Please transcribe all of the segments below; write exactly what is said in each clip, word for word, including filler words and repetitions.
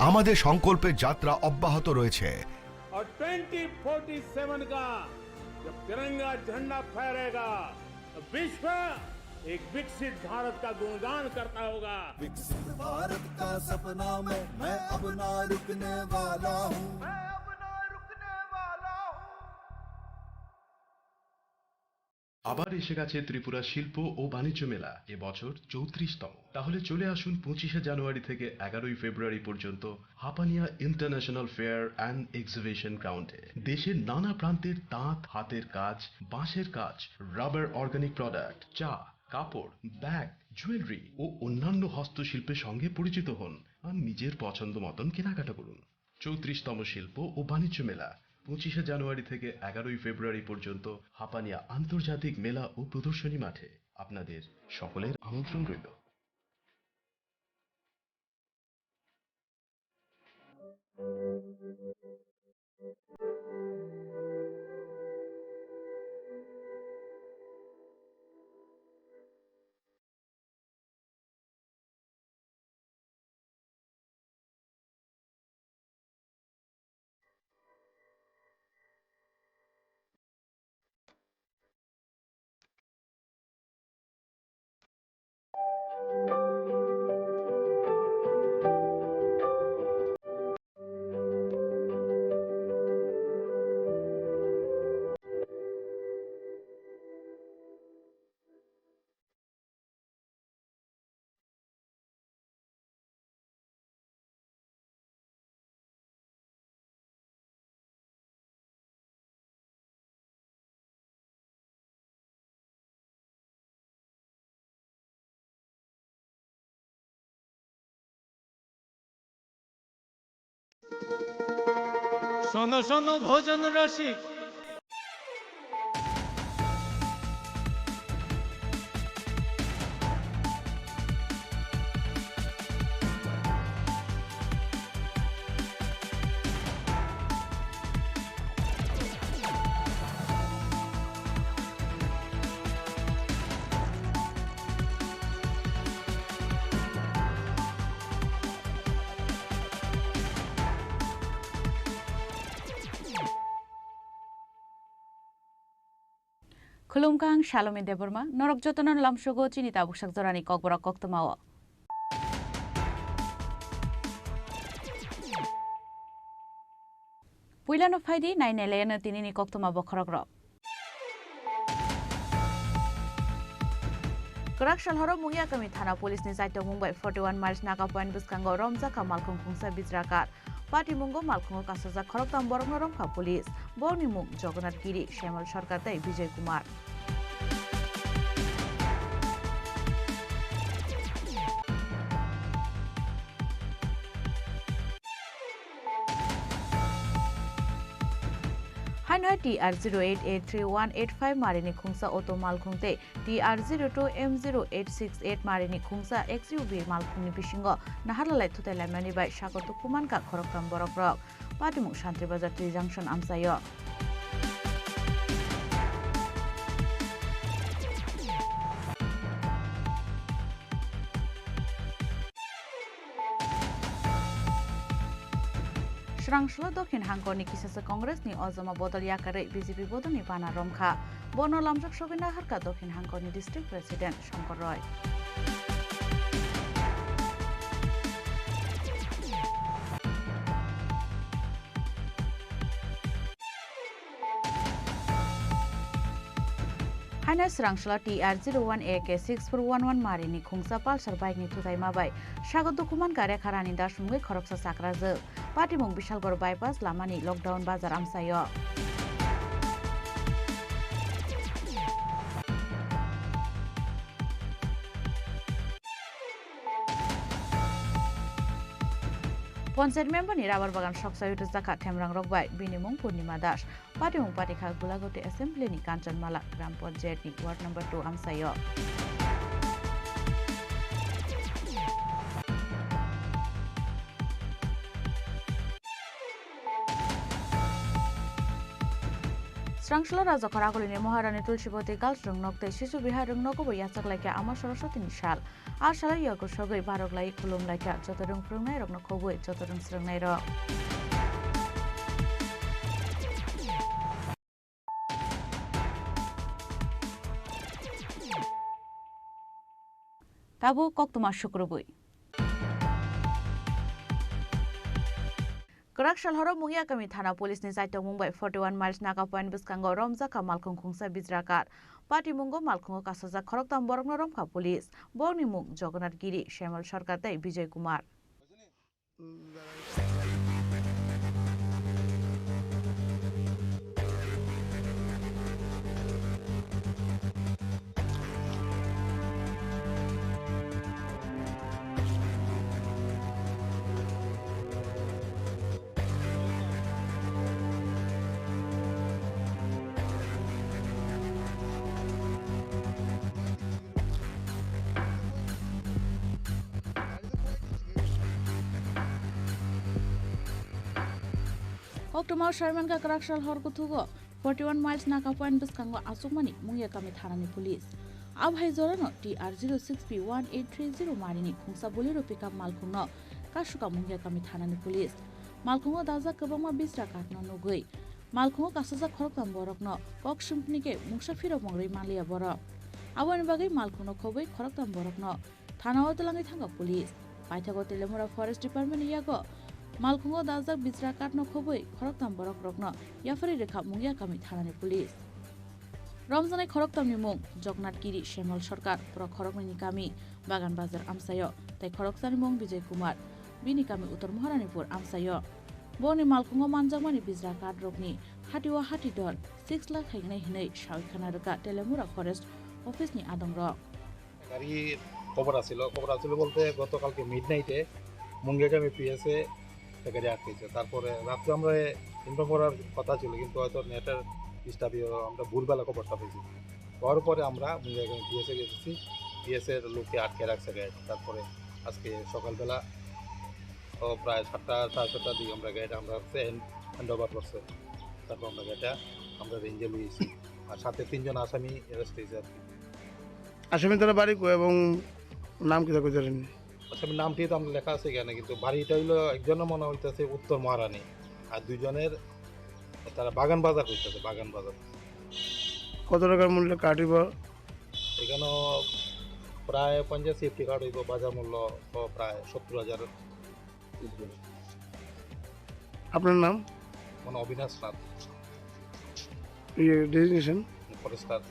আমাদের সংকল্পের যাত্রা অব্যাহত রয়েছে। और ट्वेंटी फ़ोर्टी सेवन का जब तिरंगा झंडा फहरेगा, तो विश्व एक विकसित भारत का गुणगान करता होगा। विकसित भारत का सपना में मैं अब ना रुकने वाला हूँ। मैं अब ना रुकने वाला हूँ। আবার এসে গেছে ত্রিপুরা শিল্প ও বাণিজ্য মেলা, এবছর চৌত্রিশতম। তাহলে চলে আসুন পঁচিশে জানুয়ারি থেকে এগারোই ফেব্রুয়ারি পর্যন্ত Hapania international fair and exhibition গ্রাউন্ডে। দেশের নানা প্রান্তের তাঁত, হাতের কাজ, বাঁশের কাজ, রাবার অর্গানিক প্রোডাক্ট, চা, কাপড়, ব্যাগ, জুয়েলারি ও অন্যান্য হস্তশিল্পের সঙ্গে পরিচিত হন আর নিজের পছন্দ মতন কেনাকাটা করুন। চৌত্রিশতম শিল্প ও বাণিজ্য মেলা পঁচিশে জানুয়ারি থেকে এগারোই ফেব্রুয়ারি পর্যন্ত হাপানিয়া আন্তর্জাতিক মেলা ও প্রদর্শনী মাঠে। আপনাদের সকলের আমন্ত্রণ রইল। শোনো শোনো ভোজন রসিক। Khulumkha, ang Salomi Debbarma, norok jotono lamsogo chini tabuk sak jorani kokborok koktwmao. Puilano phaidi, nainailaino tinini koktwma bokhorokrok. Kwrak salhoro Mungiakami thana police ni chaitokmung bai forty one miles Naga Point bwskango romjakha malkhung khungsa bijrakar. Patimungo malkhungo kasajak khoroktham borokno romkha police. Borokni mung Jogonath Giri, Shyamol Sarkar tei Bijoy Kumar. Haino hai T R zero eight eight three one eight five marini khungsa auto malkhung tei T R zero two M zero eight six eight marini khungsa X U V malkhungni bisingo naharlalai thutai laimani bai sago tukumankha khoroktham borokrok. Patimung Santri Bazar T Junction amchaio. Swrangsulo Dokhin Hangkorni kisasa Congressni ojama bodol yakarwi B J P bodolni bana romkha. Bono lamjak sogwi naharkha Dokhin Hangkorni District President Shankar Roy. Haino Swrangsulo T R zero one A K six four one one marini khungsa Pulsar bike ni thutaima bai sago dokuman kare kharani dasmungwi khoroksa chakrajwk. Patimung Bishalgarh bypass lamani lockdown bazar amchaio. Panchayat member ni rabar bagan soksawi rwjakha themrang rok bai, bini mung Purnima Das. Patimung patikha Gulagoti Assembly ni Kanchanmala Gram Panchayat ni Ward number two amchaio. Srangsla Rajakhor agulini Maharani Tulsiboti Girls Rwngnok tei Shishu Vihar Rwngnogo bo yachak laikha Ama Saraswatini sal. A salo yago sogwi barok lai khulum laikha joto rwng phrwngnairokno khobwi joto rwng srwngnairok. Tabuk koktwma sukrubwi. Kwrak sal horo Mungiakami thana police ni chaitokmung bai forty one miles Naga Point bwskango romjakha malkhung khungsa bijra kath. Patimungo malkhungo kasajak khoroktham borokno romkha police. Borokni mung Jagannath Giri, Shemal Sarkar tei Bijoy Kumar. Koktwmao saimankha kwrak sal hor kuthugo forty one miles Naga Point bwskango achukmani Mungiakami thanani police. Abhai jorano T R zero six P one eight three zero marini khungsa Bolero pickup malkhungno kasukha Mungiakami thanani police. Malkhungo dajak kwbangma bijra kathno nugwi malkhungo kasajak khoroktham borokno kok swngpni khe mungsa phirok mwngrwi manliya borok. Aboni bagwi malkhungno khobwi khoroktham borokno thanao twlangwi thangkha police. Paithago Telemura Forest Department ni yago malkhungo dajak bijra kathno khobwi khoroktham borokrokno yapharwi rwkha Mungiakami thanani police. Romjaknai khoroktham ni mung Jognath Giri, Shemal Sarkar, borok khoroknwi ni kami Bagan Bazar amchaio, tei khoroksani mung Bijoy Kumar, bini kami Uttor Maharanipur amchaio. Boni malkhungo manjakmani bijra kath rokni hati o hati dor six lakh hingnai hinwi sawi khana rwkha Telemura Forest Office ni adongrok. গাড়ি খবর আছিল, খবর আছিল বলতে গতকালকে মিড নাইটে মুঙ্গিয়াকামি পিএসএ একটা গাড়ি আটকেছে। তারপরে রাত্রে আমরা ইনফর্ম করার কথা ছিল, কিন্তু হয়তো নেটের ডিস্টার্ব, আমরা ভোরবেলা খবরটা পেয়েছি। পাওয়ার পরে আমরা মুঙ্গিয়াকামি পিএসএ গেছি, পিএসএর লোকে আটকে রাখছে গাড়িটা। তারপরে আজকে সকালবেলা ও প্রায় সাতটা, সাড়ে সাতটার দিকে আমরা গাড়িটা আমরা হচ্ছে হ্যান্ড, হ্যান্ড ওভার করছে। তারপর আমরা গাড়িটা আমরা রেঞ্জে লইয়েছি। আর সাথে তিনজন আসামি অ্যারেস্ট হয়েছে আর কি। আসামি তারা বাড়ি কই এবং নাম কিতা কইতারেন? আসামির নামটি তো আমরা লেখা আছে এখানে, কিন্তু বাড়িটা হইলো একজনের মনে হইতেছে উত্তর মহারানী, আর দুইজনের তারা বাগান বাজার হইতেছে, বাগান বাজার। কত টাকার মূল্যে কাঠ হইব? এখানে প্রায় পঞ্চাশ ফিফটি কাঠ হইব, বাজার মূল্য প্রায় সত্তর হাজার। আপনার নাম? মানে অবিনাশ নাথ। এই ডেজিগনেশন? ফরেস্টার,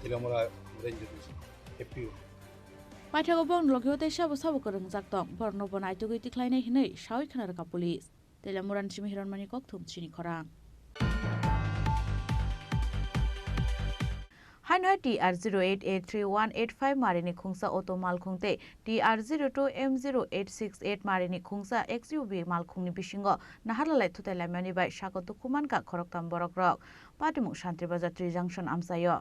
তিলামুরা range division, FPO. Paithago bong logio tei sabo sabo kwrwngjak tong, borokno bo naitugwi tikhlainai hinwi sawi khna rwkha police. Telemurani simi Hiranmani Kokthum chini khorang. Haino hai T R zero eight eight three one eight five marini khungsa auto malkhung tei T R zero two M zero eight six eight marini khungsa X U V malkhungni bisingo naharlalai thutai laimani bai sago dukhu mankha khoroktham borokrok. Patimung Santri Bazar Tri Junction amchaio.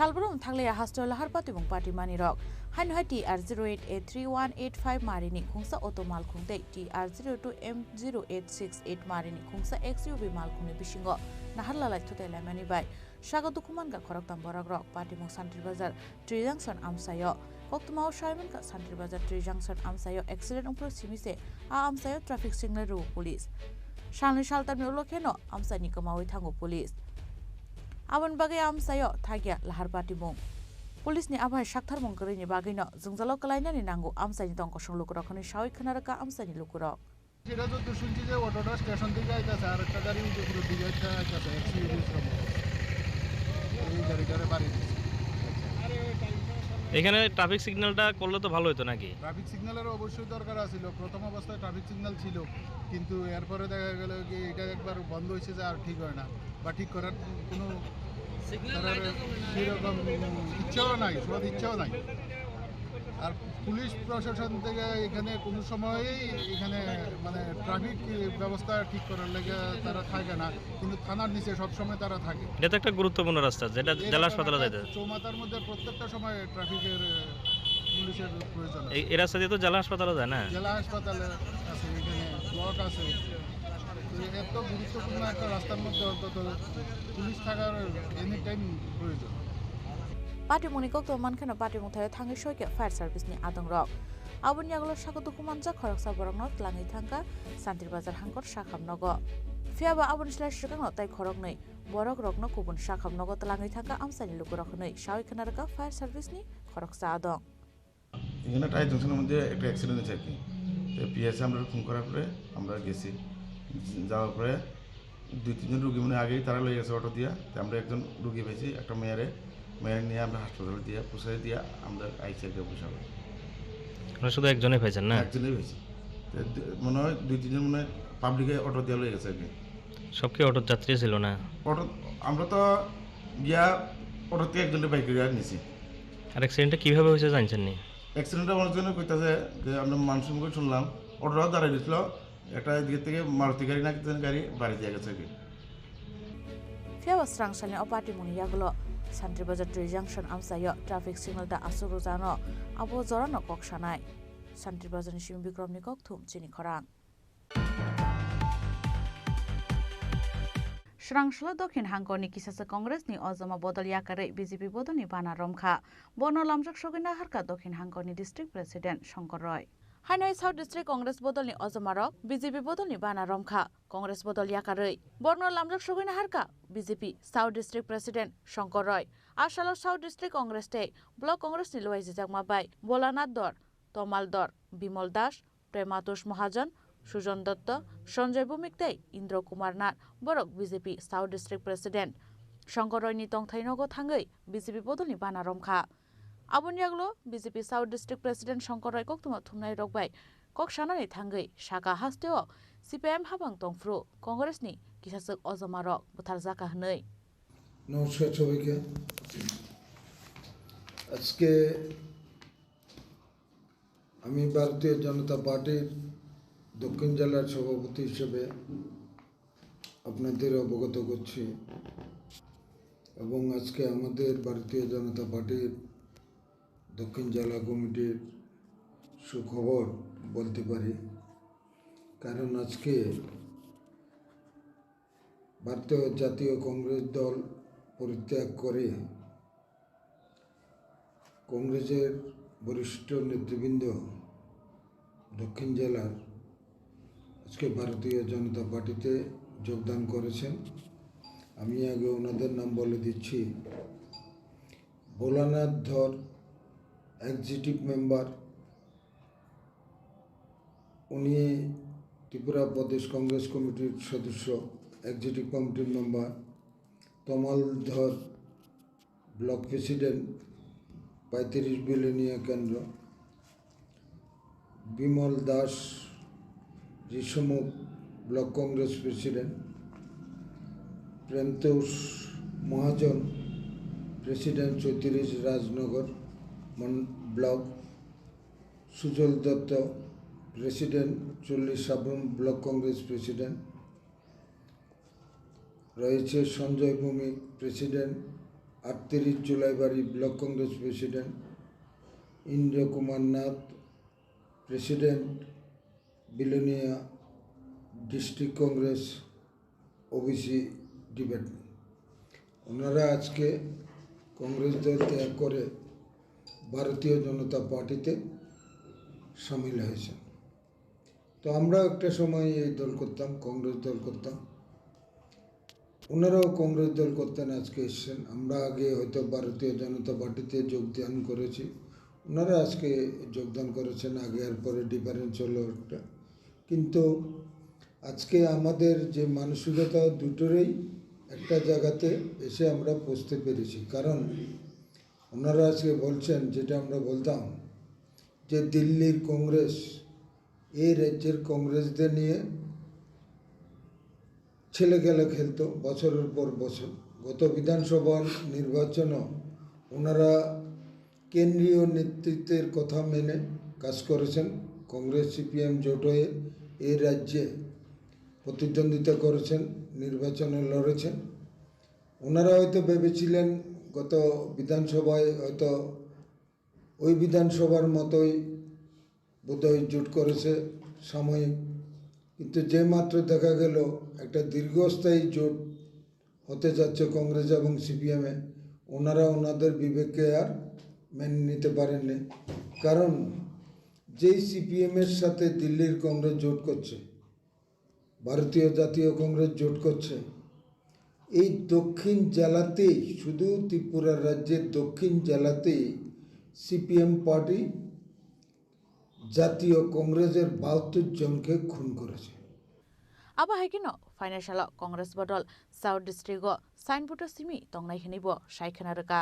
Salbrum thanglaiya hasteo lahar patimung patimani rok. Haino hai T R zero eight eight three one eight five marini khungsa auto malkhung tei T R zero two M zero eight six eight marini khungsa X U V malkhungni bisingo naharlalai thutai laimani bai sago dukhu mankha khoroktham borokrok. Patimung Santri Bazar Tri Junction amchaio. Koktwmao saimankha Santri Bazar Tri Junction amchaio accident wngphuru simi se a amchaio traffic signal rwo police. Salni saltamni ulo kheno amchaini kwmaui thango police. Aboni bagwi amchaio thagya lahar patimung. Police ni abai saktharmung kwrwini bagwino jwngjalo kwlainani nango amchaini tong kosong lukurok hwnwi sawi khna rwkha amchaini lukurok. সেটা যত শুনছি যে অটোটা স্টেশন থেকে আইতাছে, আর একটা গাড়ি উদয়পুরের দিকে একটা আইতাছে, এক্সইউভি সহ। এই গাড়িটারে বাড়ি দিছে। এখানে ট্রাফিক সিগন্যালটা করলে তো ভালো হতো নাকি? ট্রাফিক সিগন্যালের অবশ্যই দরকার আছিল। প্রথম অবস্থায় ট্রাফিক সিগন্যাল ছিল, কিন্তু এরপরে দেখা গেল কি এটা একবার বন্ধ হয়েছে যে আর ঠিক হয় না বা ঠিক করার কোনো সিগন্যাল তারা লাইটও জ্বলে না। সেরকম ইচ্ছাও নাই, সৎ ইচ্ছাও নাই। আর পুলিশ প্রশাসন থেকে এখানে কোনো সময়ই এখানে মানে ট্রাফিক ব্যবস্থা ঠিক করার লেগে তারা থাকে না, কিন্তু থানার নিচে সবসময় তারা থাকে। এটা তো একটা গুরুত্বপূর্ণ রাস্তা, যেটা এই জেলা রাস্তার হাসপাতালে একটা যাইতে। চৌমাথার মধ্যে প্রত্যেকটা সময় ট্রাফিকের, আহ, পুলিশের প্রয়োজন আছে। এই, এই রাস্তা দিয়ে তো জেলা হাসপাতালে যায় না? জেলা হাসপাতাল আছে, এখানে ব্লক আছে। তো এত গুরুত্বপূর্ণ একটা রাস্তার মধ্যে অন্তত পুলিশ থাকার এনি টাইম প্রয়োজন। Patimungni kokthoma mankheno patimung thaio thangwi soikhe fire service ni adongrok. Aboni yagulo saka dukhu manjak khoroksa borokno twlangwi thangkha Santir Bazar hangkor sakham nogo. Phiyaba aboni slai swkangno tai khoroknwi borok rokno kubun sakham nogo twlangwi thangkha amchaini lukurok hwnwi sawi khna rwkha fire service ni khoroksa adong. এখানে টায়ার জংশনের মধ্যে একটা অ্যাক্সিডেন্ট হয়েছে আর কি। তো পিএসএ আমরা ফোন করার পরে আমরা গেছি, যাওয়ার পরে দুই তিনজন রুগী মানে আগেই তারা লয়ে গেছে অটো দিয়া। তো আমরা একজন রুগী পেয়েছি, একটা মেয়ারে, মেয়ারে নিয়ে আমরা হাসপাতালে দিয়ে পৌঁছাই দিয়ে আমরা আইসি আর কি। আপনারা শুধু একজনই পাইছেন না? একজনই পাইছি। তো দু-, মনে হয় দুই তিনজন মনে হয় পাবলিকে অটো দিয়ে লয়ে গেছে আর কি। সব কি অটোর যাত্রী ছিল না? অটো, আমরা তো গিয়া অটো থেকে একজনকে বাইক করে নিছি। আর অ্যাক্সিডেন্টটা কিভাবে হয়েছে জানছেন নি? অ্যাক্সিডেন্টটা অনেকজনে কইতাছে যে আমরা মানুষের মুখে শুনলাম, অটোটা দাঁড়াই দিছিল, একটা এদিকে থেকে মারুতি গাড়ি না কি জানি গাড়ি বাড়ি দিয়ে গেছে আর কি। Phiyaba srangsalni o patimungni yagulo Santri Bazar Twi Junction amchaio traffic signal da aswk rwjano abo jorano kok sanai. Santri Bazarni simi Bikromni kokthum chini khorang. Srangsalo Dokhin hangkorni kisasa Congressni ojoma bodol yakarwi B J P bodolni bana romkha. Bono lamjak sogwi naharkha Dokhin hangkorni District President Shankar Roy. Haino South District Congress bodolni ojomarok B J P bodolni bana romkha. Congress bodol yakarwi borno lamjak sogwi naharkha B J P South District President Shankar Roy. A salo South District Congress tei Block Congressni luaijajakma bai Bolanath Dor, Tomal Dor, Bimol Das, Prematosh Mahajon, Sujon Dotto, Sanjay Bhumik tei Indra Kumar Nath borok B J P South District President Shankar Roy ni tongthai nogo thangwi B J P bodolni bana romkha. Aboni yagulo B J P South District President Shankar Roy koktwma thumnai rok bai kok sanani thangwi saka hasteo C P I M habang tongphuru Congress ni kisaswk ojoma rok butharjaka hwnwi. নমস্কার সবাইকে। আজকে আমি ভারতীয় জনতা পার্টির দক্ষিণ জেলার সভাপতি হিসেবে আপনাদের অবগত করছি এবং আজকে আমাদের ভারতীয় জনতা পার্টির দক্ষিণ জেলা কমিটির সুখবর বলতে পারি, কারণ আজকে ভারতীয় জাতীয় কংগ্রেস দল পরিত্যাগ করে কংগ্রেসের বরিষ্ঠ নেতৃবৃন্দ দক্ষিণ জেলার আজকে ভারতীয় জনতা পার্টিতে যোগদান করেছেন। আমি আগে ওনাদের নাম বলে দিচ্ছি। ভোলানাথ ধর, এক্সিকিউটিভ মেম্বার, উনি ত্রিপুরা প্রদেশ কংগ্রেস কমিটির সদস্য, এক্সিকিউটিভ কমিটির মেম্বার। তমাল ধর, ব্লক প্রেসিডেন্ট, পঁয়ত্রিশ বিলোনিয়া কেন্দ্র। বিমল দাস, ঋষমুখ, ব্লক কংগ্রেস প্রেসিডেন্ট। প্রেমতোষ মহাজন, প্রেসিডেন্ট, চৌত্রিশ রাজনগর মন-, ব্লক। সুজল দত্ত, প্রেসিডেন্ট, চল্লিশ সাবরুম ব্লক কংগ্রেস প্রেসিডেন্ট। রয়েছে সঞ্জয় ভৌমিক, প্রেসিডেন্ট, আটত্রিশ জুলাইবাড়ি ব্লক কংগ্রেস প্রেসিডেন্ট, ইন্দ্র কুমার নাথ, প্রেসিডেন্ট, বিলোনিয়া ডিস্ট্রিক্ট কংগ্রেস ওবিসি ডিপার্টমেন্ট। ওনারা আজকে কংগ্রেস দল ত্যাগ করে ভারতীয় জনতা পার্টিতে সামিল হয়েছেন। তো আমরাও একটা সময় এই দল করতাম, কংগ্রেস দল করতাম। ওনারাও কংগ্রেস দল করতেন, আজকে এসছেন। আমরা আগে হয়তো ভারতীয় জনতা পার্টিতে যোগদান করেছি, ওনারা আজকে যোগদান করেছেন, আগে আর পরে ডিফারেন্স হলো একটা। কিন্তু আজকে আমাদের যে মানসিকতা, দুটোরই একটা জায়গাতে এসে আমরা পৌঁছতে পেরেছি। কারণ ওনারা আজকে বলছেন, যেটা আমরা বলতাম, যে দিল্লির কংগ্রেস এই রাজ্যের কংগ্রেসদের নিয়ে ছেলে খেলা খেলতো বছরের পর বছর। গত বিধানসভার নির্বাচনও ওনারা কেন্দ্রীয় নেতৃত্বের কথা মেনে কাজ করেছেন। কংগ্রেস সিপিএম জোট হয়ে এই রাজ্যে প্রতিদ্বন্দ্বিতা করেছেন, নির্বাচনে লড়েছেন। ওনারা হয়তো ভেবেছিলেন গত বিধানসভায় হয়তো ওই বিধানসভার মতোই বোধহয় জোট করেছে সাময়িক, কিন্তু যে মাত্র দেখা গেল একটা দীর্ঘস্থায়ী জোট হতে যাচ্ছে কংগ্রেস এবং সিপিএমে, ওনারা ওনাদের বিবেককে আর মেনে নিতে পারেননি। কারণ যেই সিপিএমের সাথে দিল্লির কংগ্রেস জোট করছে, ভারতীয় জাতীয় কংগ্রেস জোট করছে, এই দক্ষিণ জেলাতেই, শুধু ত্রিপুরা রাজ্যের দক্ষিণ জেলাতেই সিপিএম পার্টি জাতীয় কংগ্রেসের বাহাত্তর জনকে খুন করেছে। Abo hai kheno phainai salo Congress bodol South District o signboard o simi tongnai hinwi bo sai khna rwkha.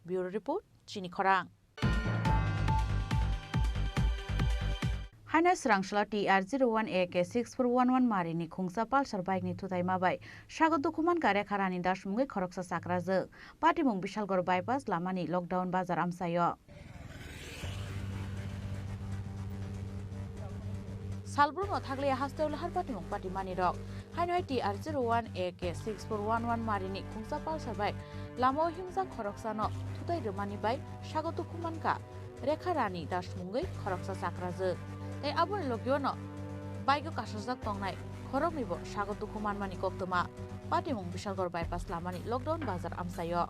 Bureau Report, Chini Khorang. Haino swrang salo T R zero one A K six four one one mari ni khungsa Pulsar bike ni thutai ma bai sago dukhu mankha Rekha Rani Das mungwi khoroksa chakrajwk. Patimung Bishalgarh bypass lama ni lockdown bazar amchaio. Salbrum no thakliya hasteo lahar patimung patimani rok. Haino hai T R zero one A K six four one one mari ni khungsa Pulsar bai lama o himjak khoroksa no thutai rwmani bai sago dukhu mankha Rekha Rani Das mungwi khoroksa chakrajwk. Tei aboni logio no bike o kasajak tongnai khoroknwi bo sago dukhu manmani koktwma. Patimung Bishalgarh bypass lama ni lockdown bazar amchaio.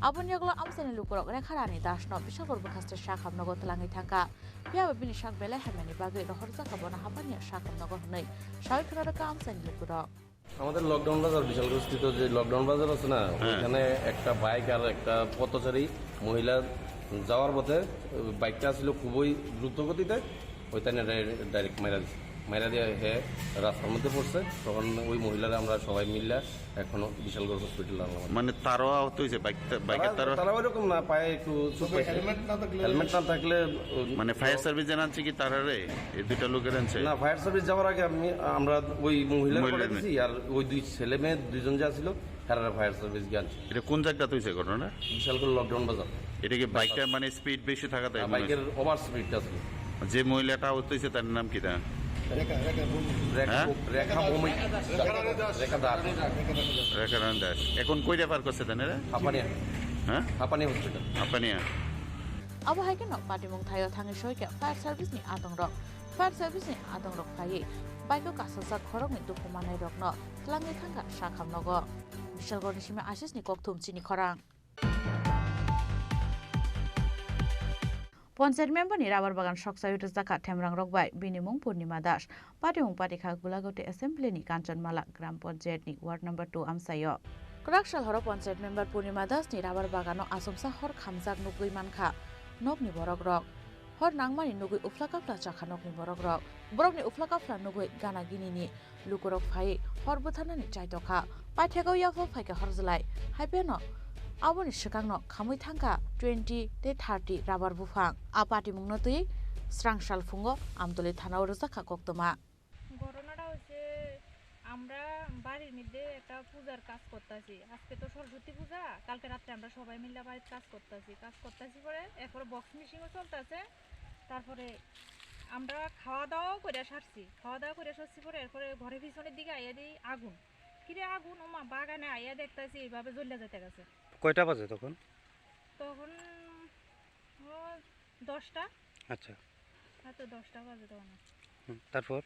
Aboni yagulo amchaini lukurok Rekha Rani Das no Bishalgarh bwkhaste sak hamnogo twlangwi thangkha. Phiya bo bini sak belai hamyani bagwi rohorjak abono haphaniya sak hamnogo hwnwi sawi khna rwkha amchaini lukurok. আমাদের লকডাউন বাজার, বিশালগড়স্থিত যে লকডাউন বাজার আছে না, হ্যাঁ। ওইখানে একটা বাইক আর একটা পথচারী মহিলা যাওয়ার পথে বাইকটা ছিল খুবই দ্রুত গতিতে, ওইখানে ডাই-, ডাইরেক্ট মাইরা দিছে। মাইরা দিয়ে হে রাস্তার মধ্যে পড়ছে, তখন ওই মহিলারা আমরা সবাই মিললা এখনো বিশালগড় হসপিটাল আনলাম। মানে তারও আহত হয়েছে, বাইক তা-, বাইকের তারা, তারও? তারা ওইরকম না, পায়ে একটু চোট তবে পাইছে। হেলমেট না থাকলে হেলমেট না থাকলে, ও, মানে ফায়ার সার্ভিস জানাচ্ছে কি তারারে? এই দুইটা লোকের আনছে? না, ফায়ার সার্ভিস যাওয়ার আগে আমি, আমরা ওই মহিলার মহিলার পাঠাই দিছি, আর ওই দুই ছেলে মেয়ে দুইজন যে ছিল, তারা ফায়ার সার্ভিস গিয়ে আনছে। এটা কোন জায়গাতে হয়েছে ঘটনা? বিশালগড় লকডাউন বাজার। এটা কি বাইকটা মানে স্পিড বেশি থাকাতে হ্যাঁ, মনে হচ্ছে? বাইকের ওভার স্পিড আছে। যে মহিলাটা আহত হয়েছে তার নাম কি তা? রেখা, রেখা ভৌমিক। রেখা, হ্যাঁ? রেখা ভৌমিক। রেখা দাস। রেখা দাস। রেখা দাস। এখন কই রেফার করছে তাহলে? হাপানিয়া। হ্যাঁ? হাপানিয়া হসপিটাল। Hapania. Abo hai kheno patimung thaio thangwi soi khe fire service ni adong rok. Fire service ni adong rok phaiwi bike o kasajak khoroknwi dukhu manai rokno twlangwi thangkha sak hamnogo. Bishalgarh ni simi Ashish ni kokthum Chini Khorang. Panchayat member ni rubber bagan sokchaiwi rwjakha themrang rok bai, bini mung Purnima Das. Patimung patikha Gulagoti Assembly ni Kanchanmala Gram Panchayat ni Ward number two amchaio. Kwrak sal horo Panchayat member Purnima Das ni rubber bagano achomsa hor khamjak nugwi mankha nokni borok rok. Hor nangmani nugwi uphla kaphla chakha nokni borok rok. Borokni uphla kaphla nugwi gana gini ni lukurok phai hor bwtharnani chaitokha. Paithakgo yaphal phaikha horjlai. Haiphano aboni swkangno khamwi thangkha twenty tei thirty rubber buphang. A patimungno twi srang sal phungo Amtoli thanao rwjakha koktwma. ঘটনাটা হচ্ছে, আমরা বাড়ির মধ্যে একটা পূজার কাজ করতেছি। আজকে তো সরস্বতী পূজা, কালকে রাত্রে আমরা সবাই মিলে বাড়ির কাজ করতেছি। কাজ করতেছি পরে এরপরে বক্স মিশিংও চলতেছে। তারপরে আমরা খাওয়া দাওয়াও করে সারছি। খাওয়া দাওয়া করে সারছি পরে এরপরে ঘরের পিছনের দিকে আইয়া দিই আগুন। কিরে আগুন, ওমা, বাগানে আইয়া দেখতেছি এইভাবে জ্বলে যেতে গেছে। কয়টা বাজে তখন? তখন ও দশটা। আচ্ছা। রাতে দশটা বাজে তখন। হুম, তারপর?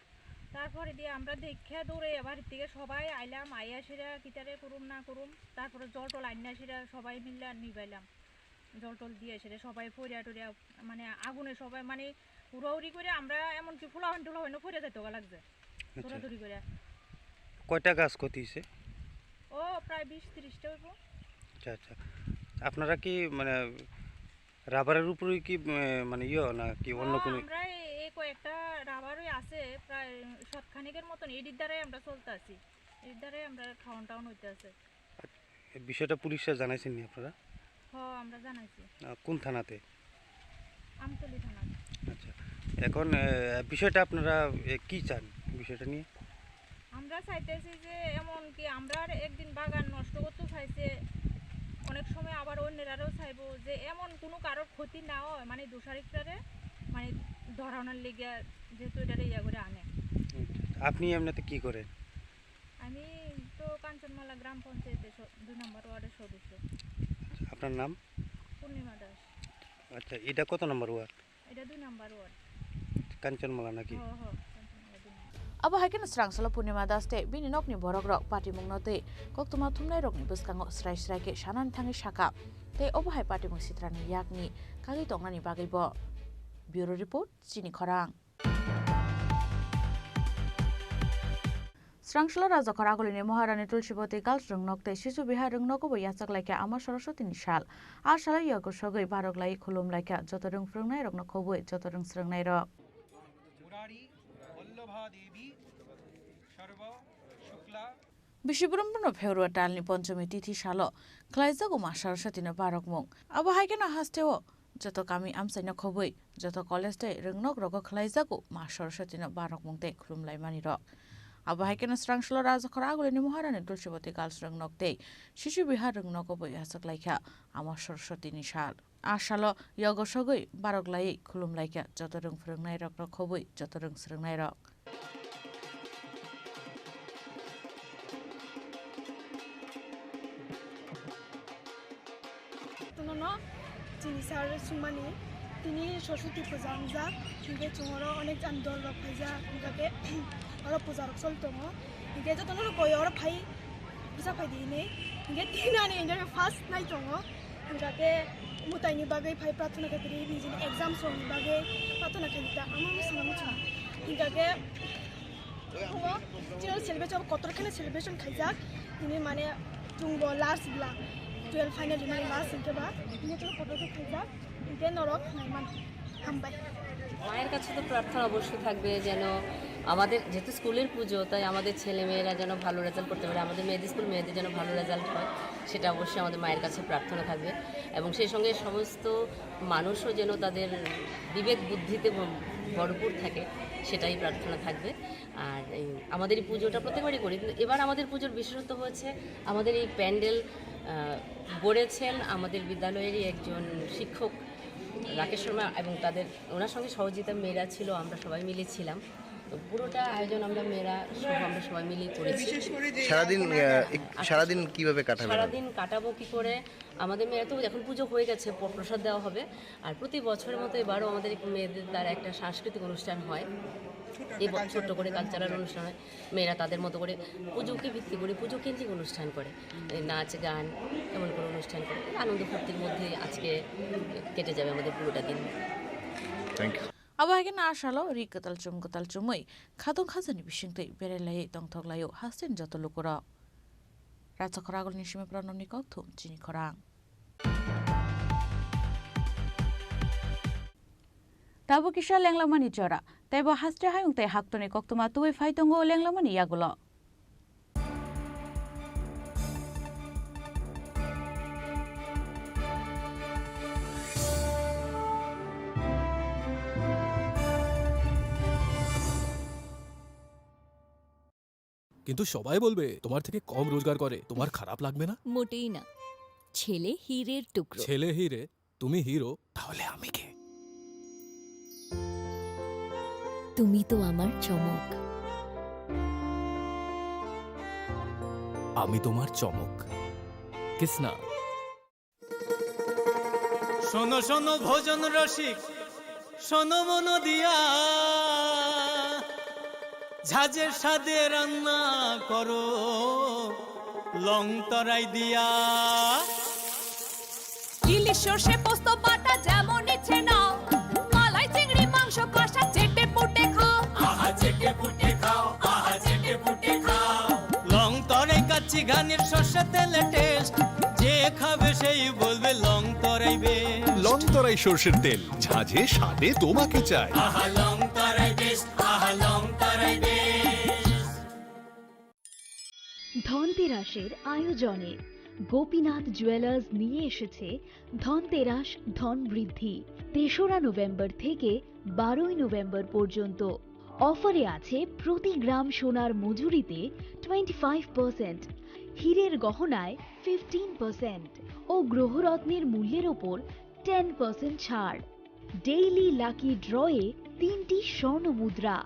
তারপরে দিয়ে আমরা দেখে দৌড়ে বাড়ির থেকে সবাই আইলাম, আইয়া সেরা কিতারে করুম না করুম, তারপরে জল টল আইনা সেরা সবাই মিলে নিবাইলাম। জল টল দিয়ে সেটা সবাই পড়িয়া টরিয়া, মানে, আগুনে সবাই, মানে, উড়াউড়ি করে আমরা এমনকি ফুলাহান টুলাহানও পড়ে যাইতে লাগছে। আচ্ছা। দৌড়াদৌড়ি করে। কয়টা গাছ ক্ষতি হয়েছে? ও প্রায় বিশ তিরিশটা হইব। আচ্ছা, আচ্ছা। আপনারা কি, মানে, রাবারের উপরেই কি, এ, মানে, ইয়ে না কি অন্য ও, কোনো? আমরা এই, এই কয়েকটা রাবারই আছে, প্রায় শতখানেকের মতন, এটির দ্বারাই আমরা চলতে আছি, এটির দ্বারাই আমরা খাওয়ান টাউন হইতে আছে। এই বিষয়টা পুলিশরা জানাইছেন নি আপনারা? হ, আমরা জানাইছি। আহ, কোন থানাতে? আমতলী থানাতে। আচ্ছা, এখন, আহ, বিষয়টা আপনারা, আহ, কি চান বিষয়টা নিয়ে? আমরা চাইতেছি যে এমন কি আমরা আর একদিন বাগান নষ্ট করতে চাইছে, অনেক সময় আবার অন্যেরাও চাইবো যে এমন কোনো কারোর ক্ষতি না হয়, মানে দোষারোপটারে মানে ধরানোর লেগে যেহেতু এটারে ইয়া করে আনে। হুম। আপনি এমনিতে কি করেন? আমি তো কাঞ্চনমালা গ্রাম পঞ্চায়েতের স-, দুই নম্বর ওয়ার্ডের সদস্য। আপনার নাম? পূর্ণিমা দাস। আচ্ছা, এটা কত নম্বর ওয়ার্ড? এটা দুই নম্বর ওয়ার্ড। কাঞ্চনমালা নাকি? হ, হ, কাঞ্চনমালা দুই নম্বর। Abo hai kheno Srangsalo Purnima Das tei bini nokni borokrok patimungno tei koktwma thumnairokni bwskango srai srai khe sanani thangwi sakha tei obo hai patimung sitrani yakni kagwi tongnani bagwibo. Bureau Report, Chini Khorang. Srangsalo Rajakhor Agulini Maharani Tulsibati Girls Rwngnok tei Shishu Bihar Rwngnogo bo yachak laikha Ama Saraswatini sal. A salo yago sogwi barok lai khulum laikha joto rwng phrwngnairokno khobwi joto rwng srwngnairok. Murari Vallabha Devi Sarva Shukla. Bisi brumbuno February talni ponchomi tithi salo khlaijago Ma Saraswatino barokmung. Abo hai kheno hasteo joto kami amchaino khobwi, joto college tei rwngnok rogo khlaijago Ma Saraswatino barokmung tei khulumlaimanirok. Abo hai kheno Srangsalo Rajakhor Agulini Maharani Tulsibati Girls Rwngnok tei Shishu Bihar Rwngnogo bo yachak laikha Ama Saraswatini sal. A salo yago sogwi barok laiwi khulum laikha joto rwng phrwngnairokno khobwi joto rwng srwngnairok. Tunono chini sir sumani tini Saraswati puja wngjak, hinkhe chwng oro onek jani dol rok phaijak, hinkhe oro puja rok choli tongo, hinkhe jotono koi oro phai puja phai di hinwi, hinkhe tini ani interview first nai tongo, hinkhe mwtaini bagwi phai prarthana khe tini nijini exam songni bagwi prarthana khe ta ama swngna muchung, hinkhe Hugo, chini celebration kotor kheno celebration khaijak. Tini mane chwngbo last bla, twelve final ni mane last hinkhe ba, tini chwng kotor khe khaijak, hinkhe norok naiman hambai. মায়ের কাছে তো প্রার্থনা অবশ্যই থাকবে, যেন আমাদের, যেহেতু স্কুলের পুজো, তাই আমাদের ছেলেমেয়েরা যেন ভালো রেজাল্ট করতে পারে, আমাদের মেয়েদের স্কুল মেয়েদের যেন ভালো রেজাল্ট হয়, সেটা অবশ্যই আমাদের মায়ের কাছে প্রার্থনা থাকবে। এবং সেই সঙ্গে সমস্ত মানুষও যেন তাদের বিবেক বুদ্ধিতে ভ-, ভরপুর থাকে, সেটাই প্রার্থনা থাকবে। আর এই আমাদের এই পুজোটা প্রত্যেকবারই করি, কিন্তু এবার আমাদের পুজোর বিশেষত্ব হচ্ছে আমাদের এই প্যান্ডেল, আহ, গড়েছেন আমাদের বিদ্যালয়েরই একজন শিক্ষক রাকেশ শর্মা, এবং তাদের, ওনার সঙ্গে সহযোগিতা মেয়েরা ছিল, আমরা সবাই মিলে ছিলাম। তো পুরোটা আয়োজন আমরা মেয়েরা সহ আমরা সবাই মিলে করেছি। সারাদিন, আহ, এক-, সারাদিন কিভাবে কাটাবেন? সারাদিন কাটাবো কি করে, আমাদের মেয়েরা তো এখন পুজো হয়ে গেছে, প-, প্রসাদ দেওয়া হবে। আর প্রতি বছরের মতো এবারও আমাদের মেয়েদের দ্বারা একটা সাংস্কৃতিক অনুষ্ঠান হয়, এই ব-, ছোট্ট করে কালচারাল অনুষ্ঠান হয়। মেয়েরা তাদের মতো করে পুজোকে ভিত্তি করে, পুজো কেন্দ্রিক অনুষ্ঠান করে, এই নাচ গান, এমন করে অনুষ্ঠান করে। এই আনন্দ ফুর্তির মধ্যে আজকে কেটে যাবে আমাদের পুরোটা দিন। Thank you. Abo hai khe no a salo ri kwtal chum kwtal chumui khatung khajani bisingtwi berai laiwi tongthok laio hasteni joto lukurok. Rachakhor Agulini simi Pranobni kokthum, Chini Khorang. Tabuk kisa lenglamani jora, teibo haste hayung tei haktorni koktwma tubui phai tongo lenglamani yagulo. কিন্তু সবাই বলবে তোমার থেকে কম রোজগার করে, তোমার খারাপ লাগবে না? মোটেই না। ছেলে হীরের টুকরো। ছেলে হীরে, তুমি হিরো, তাহলে আমি কে? তুমি তো আমার চমক। আমি তোমার চমক। কিসনা। শোনো শোনো ভোজন রসিক, শোনো মন দিয়া, ঝাঁঝে স্বাদে রান্না করো লং তরাই দিয়া। ইলিশ সর্ষে পোস্ত বাটা যেমন ইচ্ছে নাও, মালাই চিংড়ি মাংস কষা চেটে পুটে খাও। আহা চেটে পুটে খাও, আহা চেটে পুটে খাও। লং তরাই কাচ্চি ঘানির সর্ষে তেলে টেস্ট, যে খাবে সেই বলবে লং তরাই বেস্ট। লং তরাই সর্ষের তেল, ঝাঁঝে স্বাদে তোমাকে চাই। আহা লং তরাই বেস্ট, আহা লং তরাই বেস্ট। ধনতেরাসের আয়োজনে গোপীনাথ জুয়েলার্স নিয়ে এসেছে ধনতেরাস ধন বৃদ্ধি। তেসরা নভেম্বর থেকে বারোই নভেম্বর পর্যন্ত অফারে আছে প্রতি গ্রাম সোনার মজুরিতে টোয়েন্টি ফাইভ পার্সেন্ট, হীরের গহনায় ফিফটিন পার্সেন্ট ও গ্রহরত্নের মূল্যের ওপর টেন পার্সেন্ট ছাড়। ডেইলি লাকি ড্রয়ে তিনটি স্বর্ণ মুদ্রা,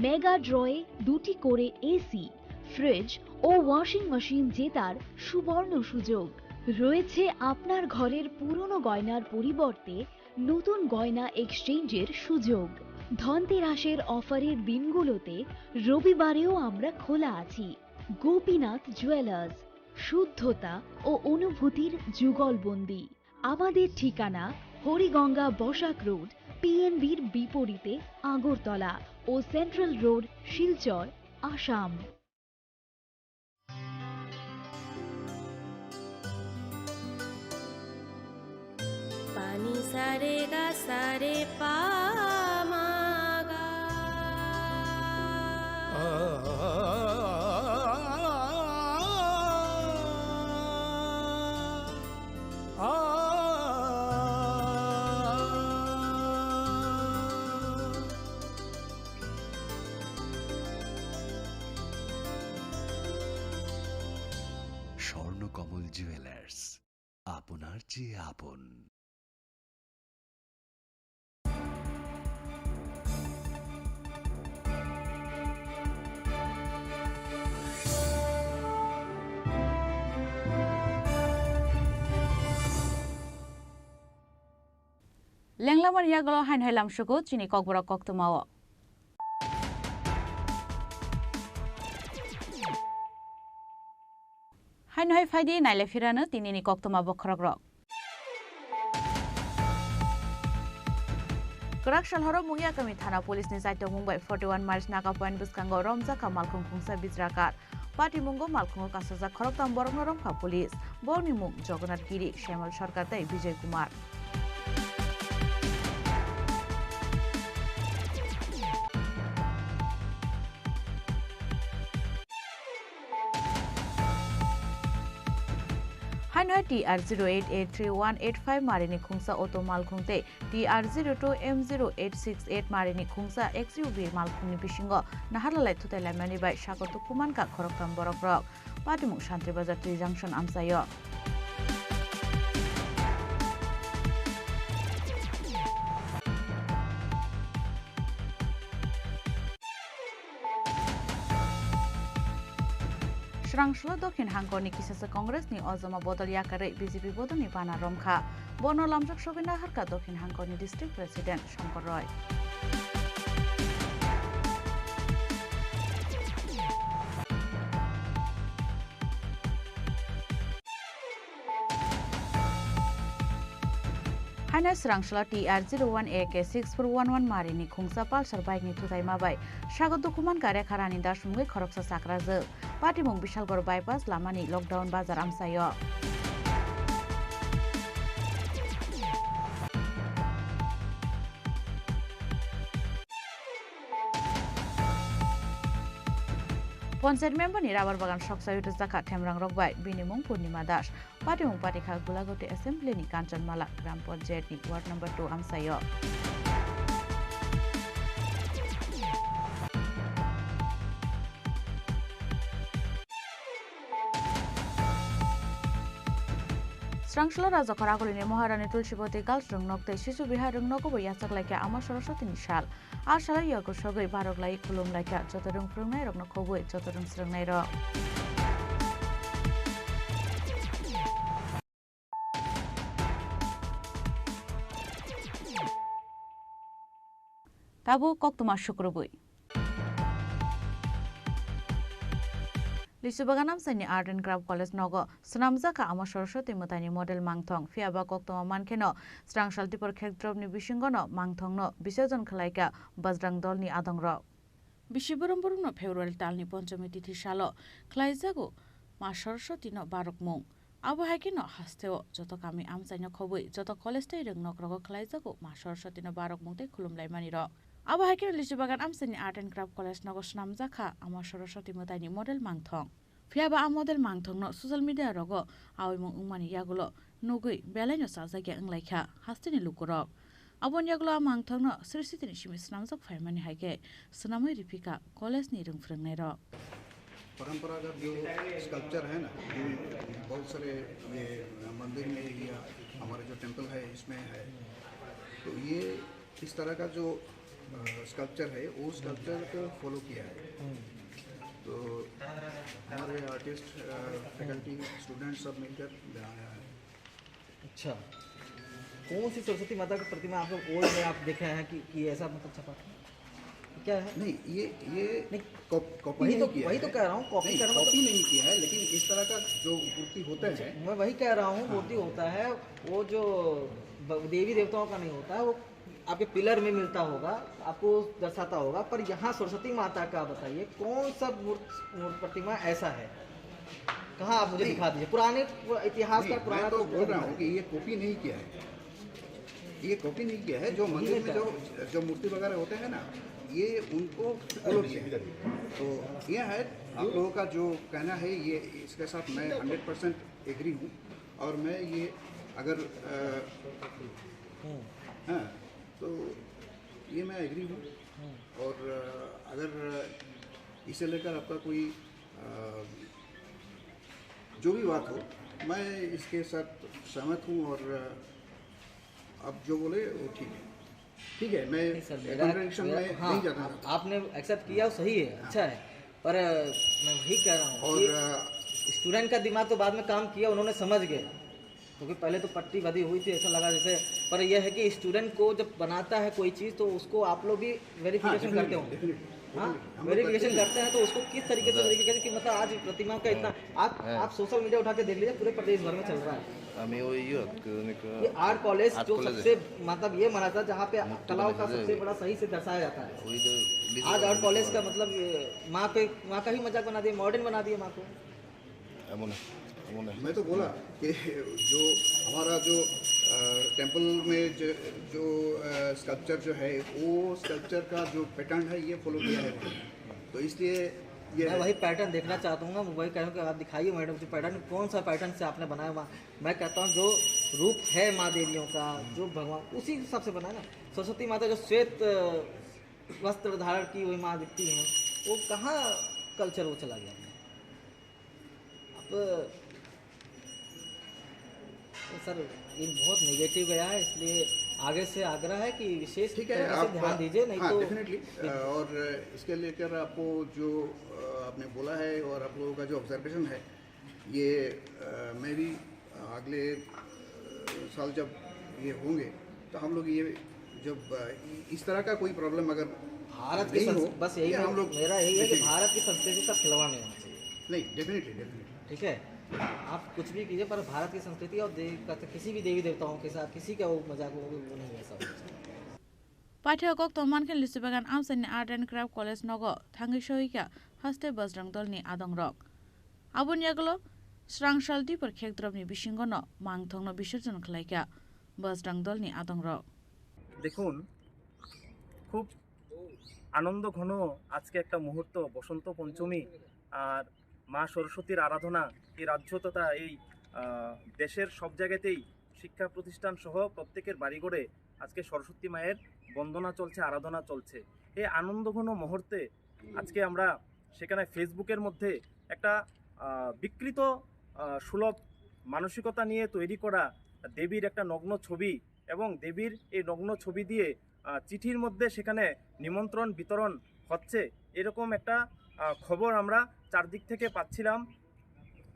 মেগা ড্রয়ে দুটি করে এসি, ফ্রিজ ও ওয়াশিং মেশিন জেতার সুবর্ণ সুযোগ। রয়েছে আপনার ঘরের পুরনো গয়নার পরিবর্তে নতুন গয়না এক্সচেঞ্জের সুযোগ। ধনতেরাসের অফারের দিনগুলোতে রবিবারেও আমরা খোলা আছি। গোপীনাথ জুয়েলার্স, শুদ্ধতা ও অনুভূতির যুগলবন্দি। আমাদের ঠিকানা হরিগঙ্গা বসাক রোড, পিএনবির বিপরীতে আগরতলা ও central road, Silchar, Assam. Pani sare ga sare pa ma ga. Swarnakamal jewellers, আপনার চেয়ে আপন। Lenglamani yagulo haino hai lamsugo chini kokborok koktwmao. Haino hai phaidi nailai phirano tinini koktwma bokhorokrok. Kwrak sal horo Mungiakami thana police ni chaitokmung bai forty one miles Naga Point bwskango romjakha malkhung khungsa Bijrakar. Patimungo malkhungo kasajak khoroktham borokno romkha police. Borokni mung Jogonath Giri, Shemal Sarkar tei Bijay Kumar. Haino T R zero eight eight three one eight five marini khungsa auto malkhung tei T R zero two M zero eight six eight marini khungsa X U V malkhungni bisingo naharlalai thutai laimani bai sago tukumankha khoroktham borokrok. Patimung Santri Bazar Twi Junction amchaio. Swrangsulo Dokhin Hangkorni kisasa Congressni ojama bodol yakarwi B J P bodolni bana romkha. Bono lamjak sogwi naharkha Dokhin Hangkorni District President Shankar Roy. Haino Swrangsulo T R zero one A K six four one one marini khungsa Pulsar bike ni thutaima bai sago dukuman ka Rekha Rani Das mungwi khoroksa chakrajwk. Patimung Bishalgarh bypass lamani lockdown bazar amchaio. Panchayat member ni rabar bagan soksawi rwjakha themrang rok bai, bini mung Purnima Das. Patimung patikha Gulagoti Assembly ni Kanchanmala Gram Panchayat ni Ward number two amchaio. Swrangsulo Rajakhor Agulini Maharani Tulsibati Girls Rwngnok tei Sisu Bihar Rwngnogo bo yachak laikha Ama Saraswati ni sal. A salo yago sogwi barok lai khulum laikha joto rwng phrwngnairokno khobwi joto rwng swrwngnairok. Tabuk koktwma sukrubwi. Lichubagan amchaini Art and Craft College nogo swnamjakha Ama Saraswati mwtaini model mangthong. Phiyaba koktwma mankheno Swrangsulo Dipor Khekdrop ni bisingono mangthongno bisorjon khwlaikha Bajrang Dol ni adongrok. Bisi borom boromno February talni ponchomi tithi salo khwlaijago Ma Saraswatino barokmung. Abo hai kheno hasteo joto kami amchaino khobwi joto college tei rwngnokrogo khwlaijago Ma Saraswatino barokmung tei khulumlaimanirok. Abo hai kheno Lichubagan amchaini Art and Craft College nogo swnamjakha Ama Saraswati mwtaini model mangthong. Phiya ba a model mangthokno social media rogo awimung wngmani yagulo nugwi belaino chajakya wnglaikha hasteni lukurok. Aboni yagulo a mangthokno Sri Sitini simi swnamjak phaimani hai khe swnamwi ripikha college ni rwngphrwngnairok. परंपरागत जो स्कल्पचर है ना, जो बहुत सारे ये मंदिर में या हमारे जो टेम्पल है इसमें है, तो ये इस तरह का जो स्कल्पचर है, वो स्कल्पचर को फॉलो किया है। तो हमारे आर्टिस्ट, फैकल्टी, स्टूडेंट सब मिलकर बनाया है। अच्छा, कौन सी सरस्वती माता की प्रतिमा आप लोग ओल्ड में आप देखे हैं कि, कि ऐसा मतलब छपा था? क्या है? नहीं, ये ये नहीं, कॉप- कॉपी वही नहीं तो किया वही है। तो कह रहा हूँ, कॉपी नहीं, करना मतलब कॉपी नहीं किया है, लेकिन इस तरह का जो मूर्ति होता है, मैं वही कह रहा हूँ, मूर्ति होता है वो जो ब- देवी देवताओं का नहीं होता है, वो आपके पिलर में मिलता होगा, आपको दर्शाता होगा। पर यहाँ सरस्वती माता का बताइए, कौन सा मूर्त, मूर्त प्रतिमा ऐसा है? कहाँ आप मुझे नहीं। दिखा दीजिए, पुराने इतिहास का नहीं, पुराना मैं तो तो बोल रहा हूँ कि ये कॉपी नहीं किया है, ये कॉपी नहीं किया है। जो मंदिर में जो जो मूर्ति वगैरह होते हैं ना, ये उनको फॉलो किया है। तो यह है, आप लोगों का जो कहना है, ये इसके साथ मैं हंड्रेड परसेंट एग्री हूँ। और मैं ये अगर अ, हाँ, तो ये मैं एग्री हूँ। और अ, अगर इसे लेकर आपका कोई अ, जो भी बात हो, मैं इसके साथ सहमत हूँ। और अ, आप जो बोले वो ठीक है, ठीक है। मैं नहीं सर, मेरा, कॉन्ट्रडिक्शन मेरा में हाँ, नहीं जाना आप- चाहता। आपने एक्सेप्ट किया, वो सही है, अच्छा है, पर अ, मैं वही कह रहा हूँ और कि अ, स्टूडेंट का दिमाग तो बाद में काम किया, उन्होंने समझ गए, क्योंकि पहले तो पट्टी बंधी हुई थी, ऐसा लगा जैसे, पर यह है कि स्टूडेंट को जब बनाता है कोई चीज़ तो उसको आप लोग भी वेरिफिकेशन definitely, करते हो। definitely, हाँ, definitely, हम लोग वेरिफिकेशन करते हैं। करते हैं तो उसको किस तरीके से वेरिफिकेशन कि मतलब आज प्रतिमा का इतना आप आप सोशल मीडिया उठा के देख लीजिए, पूरे प्रदेश भर में चल रहा है। আমি ওই ইয়ে, কি জানি কা- ये आर्ट कॉलेज आर्ट जो कॉलेज सबसे मतलब ये माना था जहाँ पे मूर्ति कलाओं का बनाई सबसे जाए। बड़ा सही से दर्शाया जाता है। ওই যে লিচু आज বাগান, आर्ट कॉलेज লিচু का বাগান। मतलब ये माँ पे माँ का ही मजाक बना दिया, मॉडर्न बना दिया माँ को। এমন এমন मैं तो बोला कि जो हमारा जो टेम्पल में जो, जो स्कल्पचर जो है, वो स्कल्पचर का जो पैटर्न है, ये फॉलो किया है। तो इसलिए ये मैं वही पैटर्न देखना चाहता हूँ ना, मैं वही कह रहा हूँ कि आप दिखाइए मैडम जी पैटर्न, कौन सा पैटर्न से आपने बनाया हुआ। मैं कहता हूँ जो रूप है माँ देवियों का, जो भगवान उसी हिसाब से बनाया ना। सरस्वती माता जो श्वेत अ, वस्त्र धारण की हुई माँ दिखती हैं, वो कहाँ कल्चर वो चला गया? अब सर, ये बहुत नेगेटिव गया है, इसलिए आगे से आग्रह है कि विशेष ठीक है। तरीके से आप ध्यान दीजिए, नहीं हाँ, तो डेफिनेटली। और इसके लेकर आपको जो अ, आपने बोला है और आप लोगों का जो ऑब्जर्वेशन है, ये अ, मैं भी अगले अ, साल जब ये होंगे, तो हम लोग ये जब अ, इ- इस तरह का कोई प्रॉब्लम अगर भारत की नहीं हो, संस- बस यही ये मैं- हम लोग मेरा यही है कि देखेंगे। भारत की संस्कृति से खिलवाड़ नहीं होना चाहिए। नहीं, डेफिनेटली, डेफिनेटली। ठीक है, आप कुछ भी कीजिए, पर भारत की संस्कृति और देवी, किसी भी देवी देवताओं के साथ किसी का वो मजाक वो वो नहीं, ऐसा होना चाहिए। Paithak kok tongman khe Lichibagan amchaini Art and Craft College nogo thangwi sohikha haste Bajrang dolni adongrok. Aboni yagulo srangsal dipor khekdrop ni bisingo no mangthok no bisorjon khlaikha Bajrang dolni adongrok. দেখুন, খুব আনন্দ ঘন আজকে একটা মুহূর্ত, বসন্ত পঞ্চমী আর মা সরস্বতীর আরাধনা। এই রাজ্য তথা এই আহ, দেশের সব জায়গাতেই শিক্ষা প্রতিষ্ঠান সহ প্রত্যেকের বাড়িঘরে আজকে সরস্বতী মায়ের বন্দনা চলছে, আরাধনা চলছে। এই আনন্দ ঘন মুহূর্তে আজকে আমরা সেখানে ফেসবুকের মধ্যে একটা আহ, বিকৃত আহ, সুলভ মানসিকতা নিয়ে তৈরি করা দেবীর একটা নগ্ন ছবি এবং দেবীর এই নগ্ন ছবি দিয়ে আহ, চিঠির মধ্যে সেখানে নিমন্ত্রণ বিতরণ হচ্ছে, এরকম একটা আহ, খবর আমরা চারদিক থেকে পাচ্ছিলাম।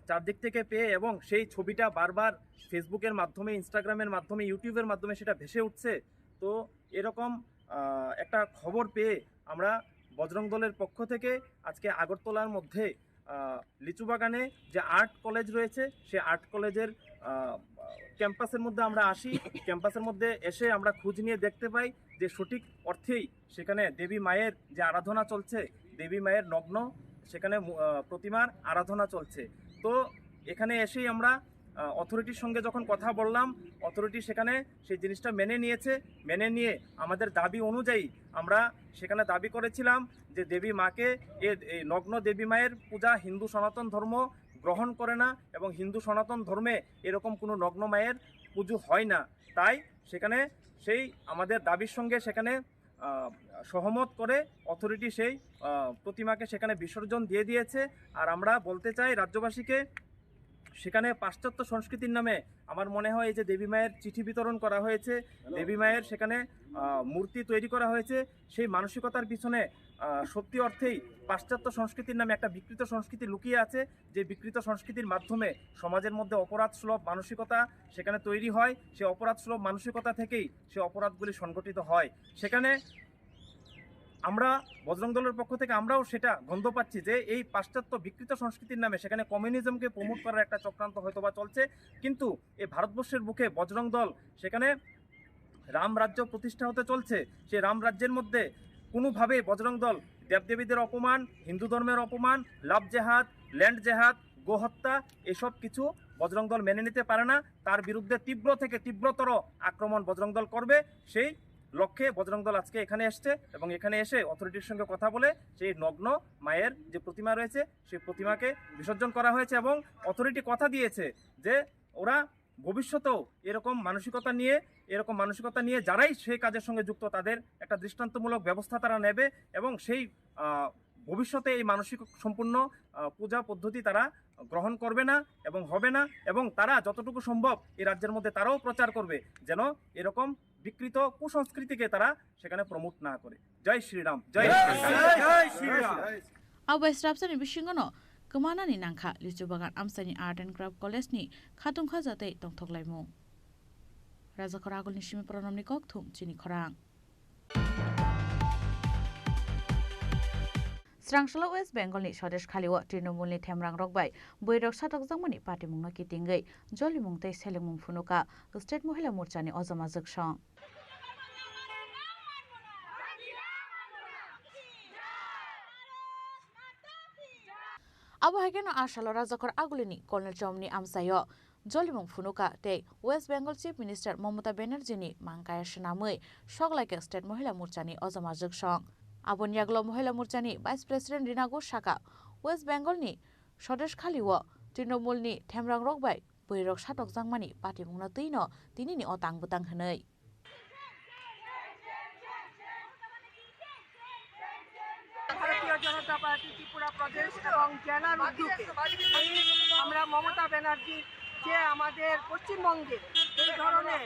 চারদিক থেকে পেয়ে এবং সেই ছবিটা বারবার ফেসবুকের মাধ্যমে, ইনস্টাগ্রামের মাধ্যমে, ইউটিউবের মাধ্যমে সেটা ভেসে উঠছে। তো এরকম আহ, একটা খবর পেয়ে আমরা বজরং দলের পক্ষ থেকে আজকে আগরতলার মধ্যে আহ, লিচু বাগানে যে আর্ট কলেজ রয়েছে, সে আর্ট কলেজের আহ, ক্যাম্পাসের মধ্যে আমরা আসি। ক্যাম্পাসের মধ্যে এসে আমরা খোঁজ নিয়ে দেখতে পাই যে সঠিক অর্থেই সেখানে দেবী মায়ের যে আরাধনা চলছে, দেবী মায়ের নগ্ন সেখানে মু- আহ, প্রতিমার আরাধনা চলছে। তো এখানে এসেই আমরা অথরিটির সঙ্গে যখন কথা বললাম, অথরিটি সেখানে সেই জিনিসটা মেনে নিয়েছে। মেনে নিয়ে আমাদের দাবি অনুযায়ী আমরা সেখানে দাবি করেছিলাম যে দেবী মাকে এ, এই নগ্ন দেবী মায়ের পূজা হিন্দু সনাতন ধর্ম গ্রহণ করে না এবং হিন্দু সনাতন ধর্মে এরকম কোনো নগ্ন মায়ের পুজো হয় না। তাই সেখানে সেই আমাদের দাবির সঙ্গে সেখানে আহ, সহমত করে অথরিটি সেই আহ, প্রতিমাকে সেখানে বিসর্জন দিয়ে দিয়েছে। আর আমরা বলতে চাই রাজ্যবাসীকে, সেখানে পাশ্চাত্য সংস্কৃতির নামে আমার মনে হয় এই যে দেবী মায়ের চিঠি বিতরণ করা হয়েছে, দেবী মায়ের সেখানে আহ, মূর্তি তৈরি করা হয়েছে, সেই মানসিকতার পিছনে আহ, সত্যি অর্থেই পাশ্চাত্য সংস্কৃতির নামে একটা বিকৃত সংস্কৃতি লুকিয়ে আছে। যে বিকৃত সংস্কৃতির মাধ্যমে সমাজের মধ্যে অপরাধ সুলভ মানসিকতা সেখানে তৈরি হয়, সেই অপরাধ সুলভ মানসিকতা থেকেই সেই অপরাধগুলি সংঘটিত হয়। সেখানে আমরা বজরং দলের পক্ষ থেকে আমরাও সেটা গন্ধ পাচ্ছি যে এই পাশ্চাত্য বিকৃত সংস্কৃতির নামে সেখানে কমিউনিজমকে প্রমোট করার একটা চক্রান্ত হয়তোবা চলছে। কিন্তু এই ভারতবর্ষের বুকে বজরং দল সেখানে রাম রাজ্য প্রতিষ্ঠা হতে চলছে। সেই রাম রাজ্যের মধ্যে কোনোভাবেই বজরং দল দেবদেবীদের অপমান, হিন্দু ধর্মের অপমান, লাভ জেহাদ, ল্যান্ড জেহাদ, গোহত্যা, এসব কিছু বজরং দল মেনে নিতে পারে না। তার বিরুদ্ধে তীব্র থেকে তীব্রতর আক্রমণ বজরং দল করবে। সেই লক্ষ্যে বজরং দল আজকে এখানে এসছে এবং এখানে এসে অথরিটির সঙ্গে কথা বলে সেই নগ্ন মায়ের যে প্রতিমা রয়েছে সেই প্রতিমাকে বিসর্জন করা হয়েছে এবং অথরিটি কথা দিয়েছে যে ওরা ভবিষ্যতেও এরকম মানসিকতা নিয়ে এরকম মানসিকতা নিয়ে যারাই সেই কাজের সঙ্গে যুক্ত তাদের একটা দৃষ্টান্তমূলক ব্যবস্থা তারা নেবে এবং সেই আহ, ভবিষ্যতে এই মানসিক সম্পূর্ণ আহ, পূজা পদ্ধতি তারা গ্রহণ করবে না এবং হবে না এবং তারা যতটুকু সম্ভব এই রাজ্যের মধ্যে তারাও প্রচার করবে যেন এরকম বিকৃত কুসংস্কৃতিকে তারা সেখানে প্রমোট না করে। জয় শ্রীরাম, জয় Shriram. Abo bai srapsani bisingono kwmanani nangkha Lichubagan Amchaini Art and Craft College ni khatungkha jatei tongthoklaimung. Rajakhor agulni simi Pranamni kokthum chini khorang. Srangsalo West Bengal ni Swadesh Khali o Trinamool ni themrang rok bai bwrwi rok satokjakmani patimung no kitingwi jolimung tei selengmung phunuka State Mohila Morcha ni ojama jwksong. Abo hai kheno a salo Rajakhor agulini Colonel Chomni amchaio jolimung phunuka tei West Bengal Chief Minister Mamata Banerjee ni mang kaya swnamwi soklaikha State Mohila Morcha ni ojama jwksong. Aboni yagulo Mohila Morcha ni Vice President Rina Ghosh sakha, West Bengal ni Swadesh Khali o Trinamool ni themrang rok bai bwrwi rok satokjakmani patimung no twi no tinini o tang bwtang hwnwi. ভারতীয় জনতা পার্টি ত্রিপুরা প্রদেশ এবং জেলার উদ্যোগে এই আমরা মমতা ব্যানার্জির যে আমাদের পশ্চিমবঙ্গে এই ধরনের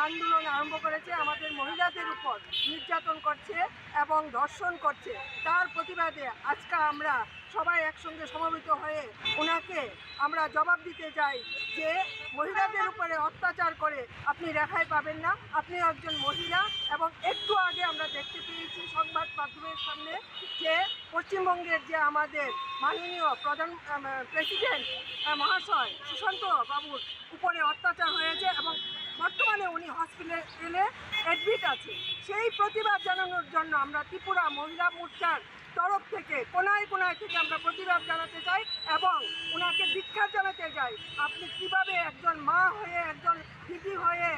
আন্দোলন আরম্ভ করেছে, আমাদের মহিলাদের উপর নির্যাতন করছে এবং ধর্ষণ করছে, তার প্রতিবাদে আজকে আমরা সবাই একসঙ্গে সমবেত হয়ে ওনাকে আমরা জবাব দিতে চাই যে মহিলাদের উপরে অত্যাচার করে আপনি রেহাই পাবেন না। আপনি একজন মহিলা এবং একটু আগে আমরা দেখতে পেয়েছি সংবাদ মাধ্যমের সামনে যে পশ্চিমবঙ্গের যে আমাদের মাননীয় প্রধান, আম, প্রেসিডেন্ট, আহ, মহাশয় সুশান্ত বাবুর উপরে অত্যাচার হয়েছে এবং বর্তমানে উনি হসপিটালে অ্যাডমিট আছে। সেই প্রতিবাদ জানানোর জন্য আমরা ত্রিপুরা মহিলা মোর্চার তরফ থেকে কোনায় কোনায় থেকে আমরা প্রতিবাদ জানাতে চাই এবং ওনাকে ধিক্কার জানাতে চাই। আপনি কিভাবে একজন মা হয়ে, একজন দিদি হয়ে,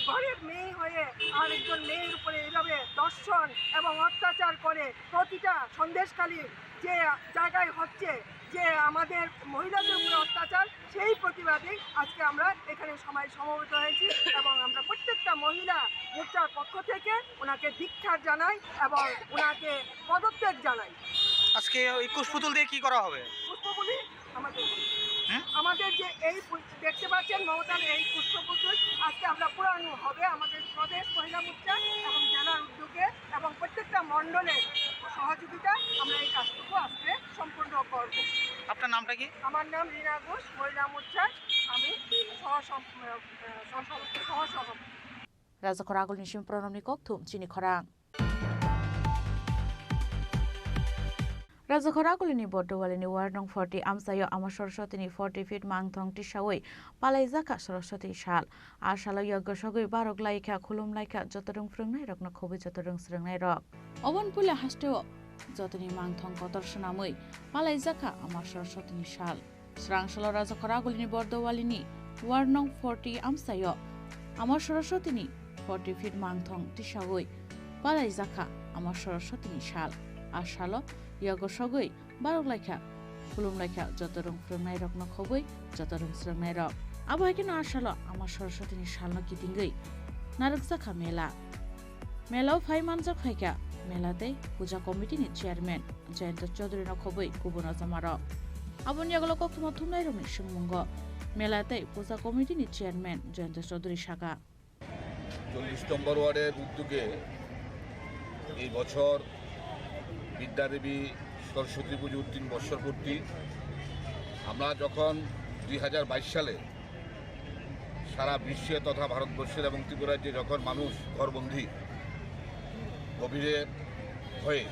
ঘরের মেয়ে হয়ে আর একজন মেয়ের উপরে এইভাবে ধর্ষণ এবং অত্যাচার করে প্রতিটা সন্দেশখালীর যে জায়গায় হচ্ছে যে আমাদের মহিলাদের উপরে অত্যাচার, সেই প্রতিবাদে আজকে আমরা এখানে সবাই সমবেত হয়েছি এবং আমরা প্রত্যেকটা মহিলা মোর্চার পক্ষ থেকে ওনাকে ধিক্কার জানাই এবং ওনাকে পদত্যাগ জানাই। আজকে এই কুশপুতুল দিয়ে কি করা হবে? পুষ্পগুলি আমাদের হুম? আমাদের যে এই পু-, দেখতে পাচ্ছেন মমতার এই পুষ্পপুতুল আজকে আমরা পুরানো হবে আমাদের প্রদেশ মহিলা মোর্চা এবং জেলার উদ্যোগে এবং প্রত্যেকটা মণ্ডলের সহযোগিতা আমরা এই কাজটুকু আজকে সম্পূর্ণ করব। আপনার নামটা কি? আমার নাম রীনা ঘোষ, মহিলা মোর্চার আমি সহ সম-, আহ, সহ সভাপতি, সহ সভাপতি। Rajakhor agulni simi Pranamni kokthum chini khorang. Rajakhor agulini Bodowalini ward nong forty amchaio Ama Saraswatini forty feet mangthong tisawi palaijakha Saraswati sal. A salo yagosogwi barok laikha, khulum laikha, joto rwng phrwngnairokno khobwi joto rwng srwngnairok. Oboni puila hasteo jotoni mangthong kotor swnamwi palaijakha Ama Saraswatini sal. Srangsalo Rajakhor agulini Bordowalini Ward nong forty amchaio Ama Saraswatini forty feet mangthong tisaui palaijakha Ama Saraswatini sal. A salo yago sogwi barok laikha, khulum laikha joto rung phwrwngnairokno khobwi joto rung swrwngnairok. Abo hai kheno a salo Ama Saraswatini salno kitingwi narwkjakha mela. Melao phai manjak phaikha mela tei puja committee ni chairman Jayanta Chaudhary no khobwi kubun ojamarok. Aboni yagulo koktwma thumnairokni swngmungo mela tei puja committee ni chairman Jayanta Chaudhary saka. চল্লিশ নম্বর ওয়ার্ডের উদ্যোগে এই বছর বিদ্যাদেবী সরস্বতী পুজোর তিন বছর পূর্তি। আমরা যখন দুই হাজার বাইশ সালে সারা বিশ্বে তথা ভারতবর্ষের এবং ত্রিপুরার যে যখন মানুষ ঘরবন্দি কোভিডের ভয়ে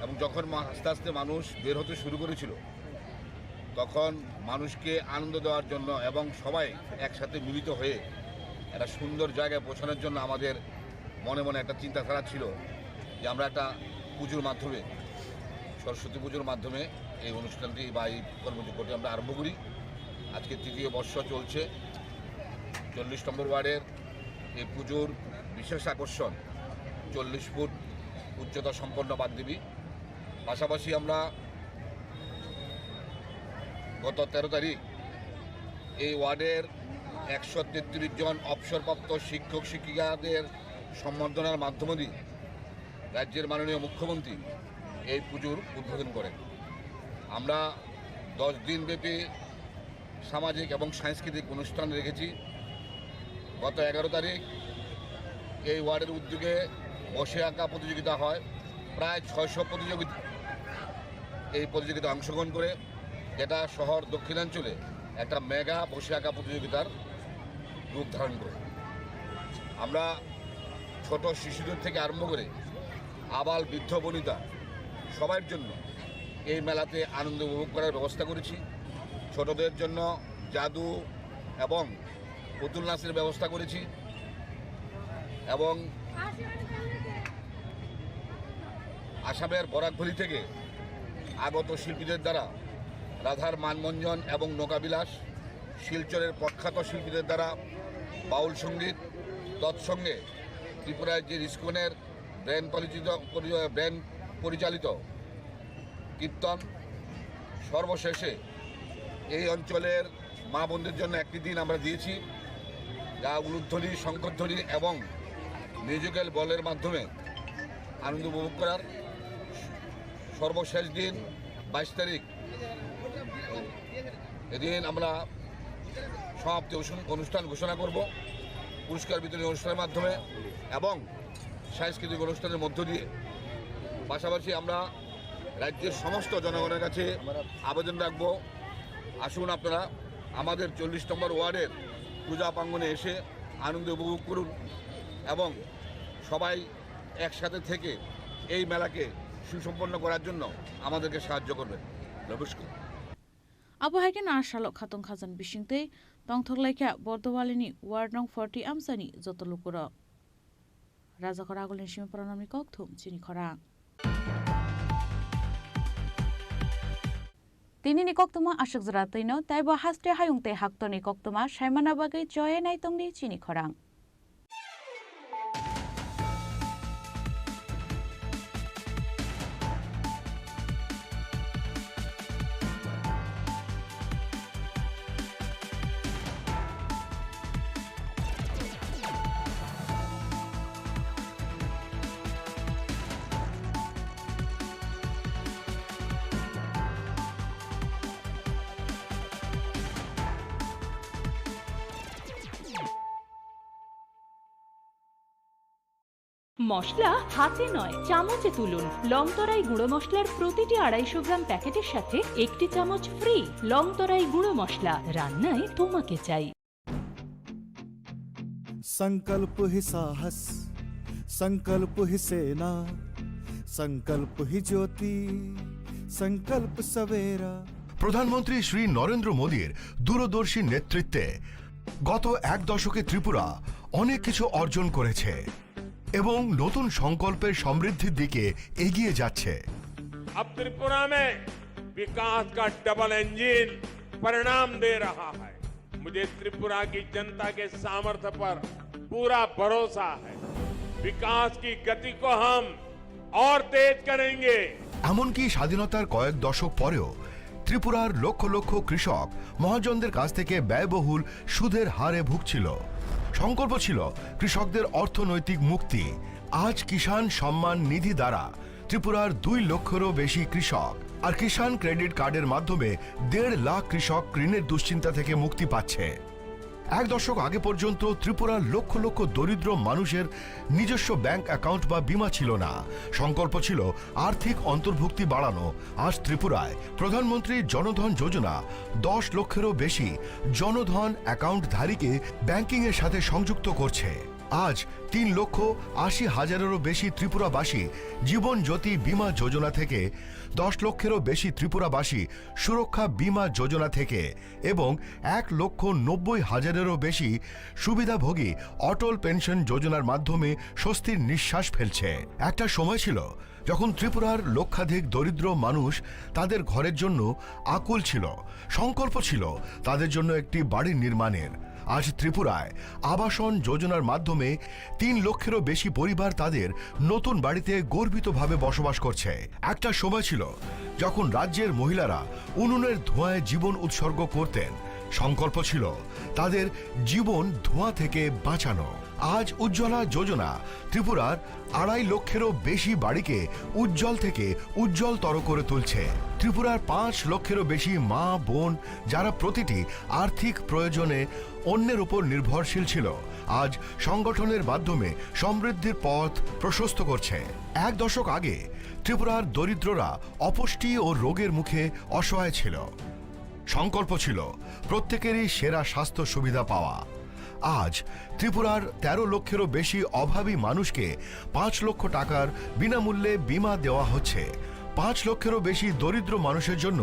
এবং যখন মা-, আস্তে আস্তে মানুষ বের হতে শুরু করেছিল, তখন মানুষকে আনন্দ দেওয়ার জন্য এবং সবাই একসাথে মিলিত হয়ে একটা সুন্দর জায়গায় পৌঁছানোর জন্য আমাদের মনে মনে একটা চিন্তাধারা ছিল যে আমরা একটা পুজোর মাধ্যমে, সরস্বতী পুজোর মাধ্যমে এই অনুষ্ঠানটি বা এই কর্মযজ্ঞটি আমরা আরম্ভ করি। আজকে তৃতীয় বর্ষ চলছে। চল্লিশ নম্বর ওয়ার্ডের এই পুজোর বিশেষ আকর্ষণ চল্লিশ ফুট উচ্চতা সম্পন্ন বাগদেবী। পাশাপাশি আমরা গত তেরো তারিখ এই ওয়ার্ডের একশো তেত্রিশ জন অবসরপ্রাপ্ত শিক্ষক শিক্ষিকাদের সম্বর্ধনার মাধ্যমে দিয়ে রাজ্যের মাননীয় মুখ্যমন্ত্রী এই পুজোর উদ্বোধন করেন। আমরা দশ দিনব্যাপী সামাজিক এবং সাংস্কৃতিক অনুষ্ঠান রেখেছি। গত এগারো তারিখ এই ওয়ার্ডের উদ্যোগে বসে আঁকা প্রতিযোগিতা হয়। প্রায় ছয়শো প্রতিযোগিতা এই প্রতিযোগিতায় অংশগ্রহণ করে, যেটা শহর দক্ষিণাঞ্চলে একটা মেগা বসে আঁকা প্রতিযোগিতার রূপ ধারণ করে। আমরা ছোট শিশুদের থেকে আরম্ভ করে আবাল বৃদ্ধ বনিতা সবার জন্য এই মেলাতে আনন্দ উপভোগ করার ব্যবস্থা করেছি। ছোটদের জন্য জাদু এবং পুতুল নাচের ব্যবস্থা করেছি এবং আসামের বরাক ভ্যালি থেকে আগত শিল্পীদের দ্বারা রাধার মানমঞ্জন এবং নৌকাবিলাস, শিলচরের প্রখ্যাত শিল্পীদের দ্বারা বাউল সঙ্গীত, তৎসঙ্গে ত্রিপুরার যে ইস্কনের ব্যান্ড পরিচিত, পরি-, ব্যান্ড পরিচালিত কীর্তন। সর্বশেষে এই অঞ্চলের মা বোনদের জন্য একটি দিন আমরা দিয়েছি, যা উলুধ্বনি, শঙ্খধ্বনি এবং মিউজিক্যাল বলের মাধ্যমে আনন্দ উপভোগ করার। সর্বশেষ দিন বাইশ তারিখ, এদিন আমরা সমাপ্তি অনুষ্ঠান, অনুষ্ঠান ঘোষণা করব পুরস্কার বিতরণী অনুষ্ঠানের মাধ্যমে এবং সাংস্কৃতিক অনুষ্ঠানের মধ্য দিয়ে। পাশাপাশি আমরা রাজ্যের সমস্ত জনগণের কাছে আবেদন রাখব, আসুন আপনারা আমাদের চল্লিশ নম্বর ওয়ার্ডের পূজা প্রাঙ্গণে এসে আনন্দ উপভোগ করুন এবং সবাই একসাথে থেকে এই মেলাকে সুসম্পন্ন করার জন্য আমাদেরকে সাহায্য করবেন। নমস্কার। Abo hai kheno a salo khatong khajan bisingtwi tongthok laikha Bordowalini ward nong forty amchaini joto lukurok. Rajakhor agulni simi pranamni kokthum chini khorang. Tinini koktwma aswk jora twino, taibo haste hayung tei haktorni koktwma saimana bagwi choya naitongdi chini khorang. মশলা হাতে নয়, চামচে তুলুন। লংতরাই গুঁড়ো মশলার প্রতিটি আড়াইশো গ্রাম প্যাকেটের সাথে একটি চামচ ফ্রি। লংতরাই গুঁড়ো মশলা, রান্নায় তোমাকে চাই। संकल्प ही साहस, संकल्प ही सेना, संकल्प ही ज्योति, संकल्प सवेरा। প্রধানমন্ত্রী শ্রী নরেন্দ্র মোদীর দূরদর্শী নেতৃত্বে গত এক দশকে ত্রিপুরা অনেক কিছু অর্জন করেছে এবং নতুন সংকল্পের সমৃদ্ধির দিকে এগিয়ে যাচ্ছে। अब त्रिपुरा में विकास का डबल इंजन परिणाम दे रहा है। मुझे त्रिपुरा की जनता के सामर्थ्य पर पूरा भरोसा है। विकास की गति को हम और तेज करेंगे। এমনকি স্বাধীনতার কয়েক দশক পরেও ত্রিপুরার লক্ষ লক্ষ কৃষক মহাজনদের কাছ থেকে ব্যয়বহুল সুদের হারে ভুগছিল। সংকল্প ছিল কৃষকদের অর্থনৈতিক মুক্তি। আজ কিষাণ সম্মান নিধি দ্বারা ত্রিপুরার দুই লক্ষেরও বেশি কৃষক আর কিষাণ ক্রেডিট কার্ডের মাধ্যমে দেড় লাখ কৃষক ঋণের দুশ্চিন্তা থেকে মুক্তি পাচ্ছে। এক দশক আগে পর্যন্ত ত্রিপুরার লক্ষ লক্ষ দরিদ্র মানুষের নিজস্ব ব্যাংক অ্যাকাউন্ট বা বীমা ছিল না। সংকল্প ছিল আর্থিক অন্তর্ভুক্তি বাড়ানো। আজ ত্রিপুরায় প্রধানমন্ত্রী জনধন যোজনা দশ লক্ষেরও বেশি জনধন অ্যাকাউন্টধারীকে ব্যাংকিংয়ের সাথে সংযুক্ত করছে। আজ তিন লক্ষ আশি হাজারেরও বেশি ত্রিপুরাবাসী জীবন জ্যোতি বীমা যোজনা থেকে, দশ লক্ষেরও বেশি ত্রিপুরাবাসী সুরক্ষা বীমা যোজনা থেকে এবং এক লক্ষ নব্বই হাজারেরও বেশি সুবিধাভোগী অটল পেনশন যোজনার মাধ্যমে স্বস্তির নিঃশ্বাস ফেলছে। একটা সময় ছিল যখন ত্রিপুরার লক্ষাধিক দরিদ্র মানুষ তাদের ঘরের জন্য আকুল ছিল, সংকল্প ছিল তাদের জন্য একটি বাড়ি নির্মাণের। আজ ত্রিপুরায় আবাসন যোজনার মাধ্যমে তিন লক্ষেরও বেশি পরিবার তাদের নতুন বাড়িতে গর্বিতভাবে বসবাস করছে। একটা সময় ছিল যখন রাজ্যের মহিলারা উনুনের ধোঁয়ায় জীবন উৎসর্গ করতেন। সংকল্প ছিল তাদের জীবন ধোঁয়া থেকে বাঁচানো। আজ উজ্জ্বলা যোজনা ত্রিপুরার আড়াই লক্ষেরও বেশি বাড়িকে উজ্জ্বল থেকে উজ্জ্বলতর করে তুলছে। ত্রিপুরার পাঁচ লক্ষেরও বেশি মা বোন, যারা প্রতিটি আর্থিক প্রয়োজনে অন্যের উপর নির্ভরশীল ছিল, আজ সংগঠনের মাধ্যমে সমৃদ্ধির পথ প্রশস্ত করছে। এক দশক আগে ত্রিপুরার দরিদ্ররা অপুষ্টি ও রোগের মুখে অসহায় ছিল। সংকল্প ছিল প্রত্যেকেরই সেরা স্বাস্থ্য সুবিধা পাওয়া। আজ ত্রিপুরার তেরো লক্ষেরও বেশি অভাবী মানুষকে পাঁচ লক্ষ টাকার বিনামূল্যে বীমা দেওয়া হচ্ছে। পাঁচ লক্ষেরও বেশি দরিদ্র মানুষের জন্য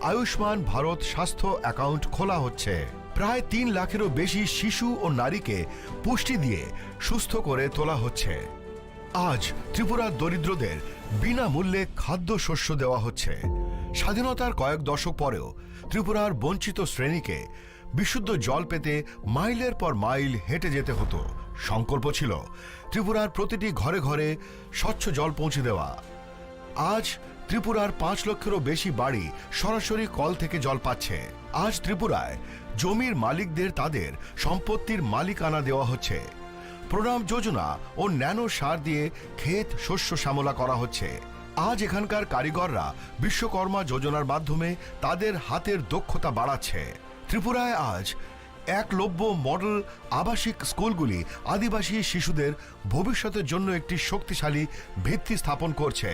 আয়ুষ্মান ভারত স্বাস্থ্য অ্যাকাউন্ট খোলা হচ্ছে। প্রায় তিন লাখেরও বেশি শিশু ও নারীকে পুষ্টি দিয়ে সুস্থ করে তোলা হচ্ছে। আজ ত্রিপুরার দরিদ্রদের বিনামূল্যে খাদ্যশস্য দেওয়া হচ্ছে। স্বাধীনতার কয়েক দশক পরেও ত্রিপুরার বঞ্চিত শ্রেণীকে বিশুদ্ধ জল পেতে মাইলের পর মাইল হেঁটে যেতে হতো। সংকল্প ছিল ত্রিপুরার প্রতিটি ঘরে ঘরে স্বচ্ছ জল পৌঁছে দেওয়া। আজ ত্রিপুরার পাঁচ লক্ষেরও বেশি বাড়ি সরাসরি কল থেকে জল পাচ্ছে। আজ ত্রিপুরায় জমির মালিকদের তাদের সম্পত্তির মালিকানা দেওয়া হচ্ছে। প্রণাম যোজনা ও ন্যানো সার দিয়ে ক্ষেত শস্য শ্যামলা করা হচ্ছে। আজ এখানকার কারিগররা বিশ্বকর্মা যোজনার মাধ্যমে তাদের হাতের দক্ষতা বাড়াচ্ছে। ত্রিপুরায় আজ একলব্য মডেল আবাসিক স্কুলগুলি আদিবাসী শিশুদের ভবিষ্যতের জন্য একটি শক্তিশালী ভিত্তি স্থাপন করছে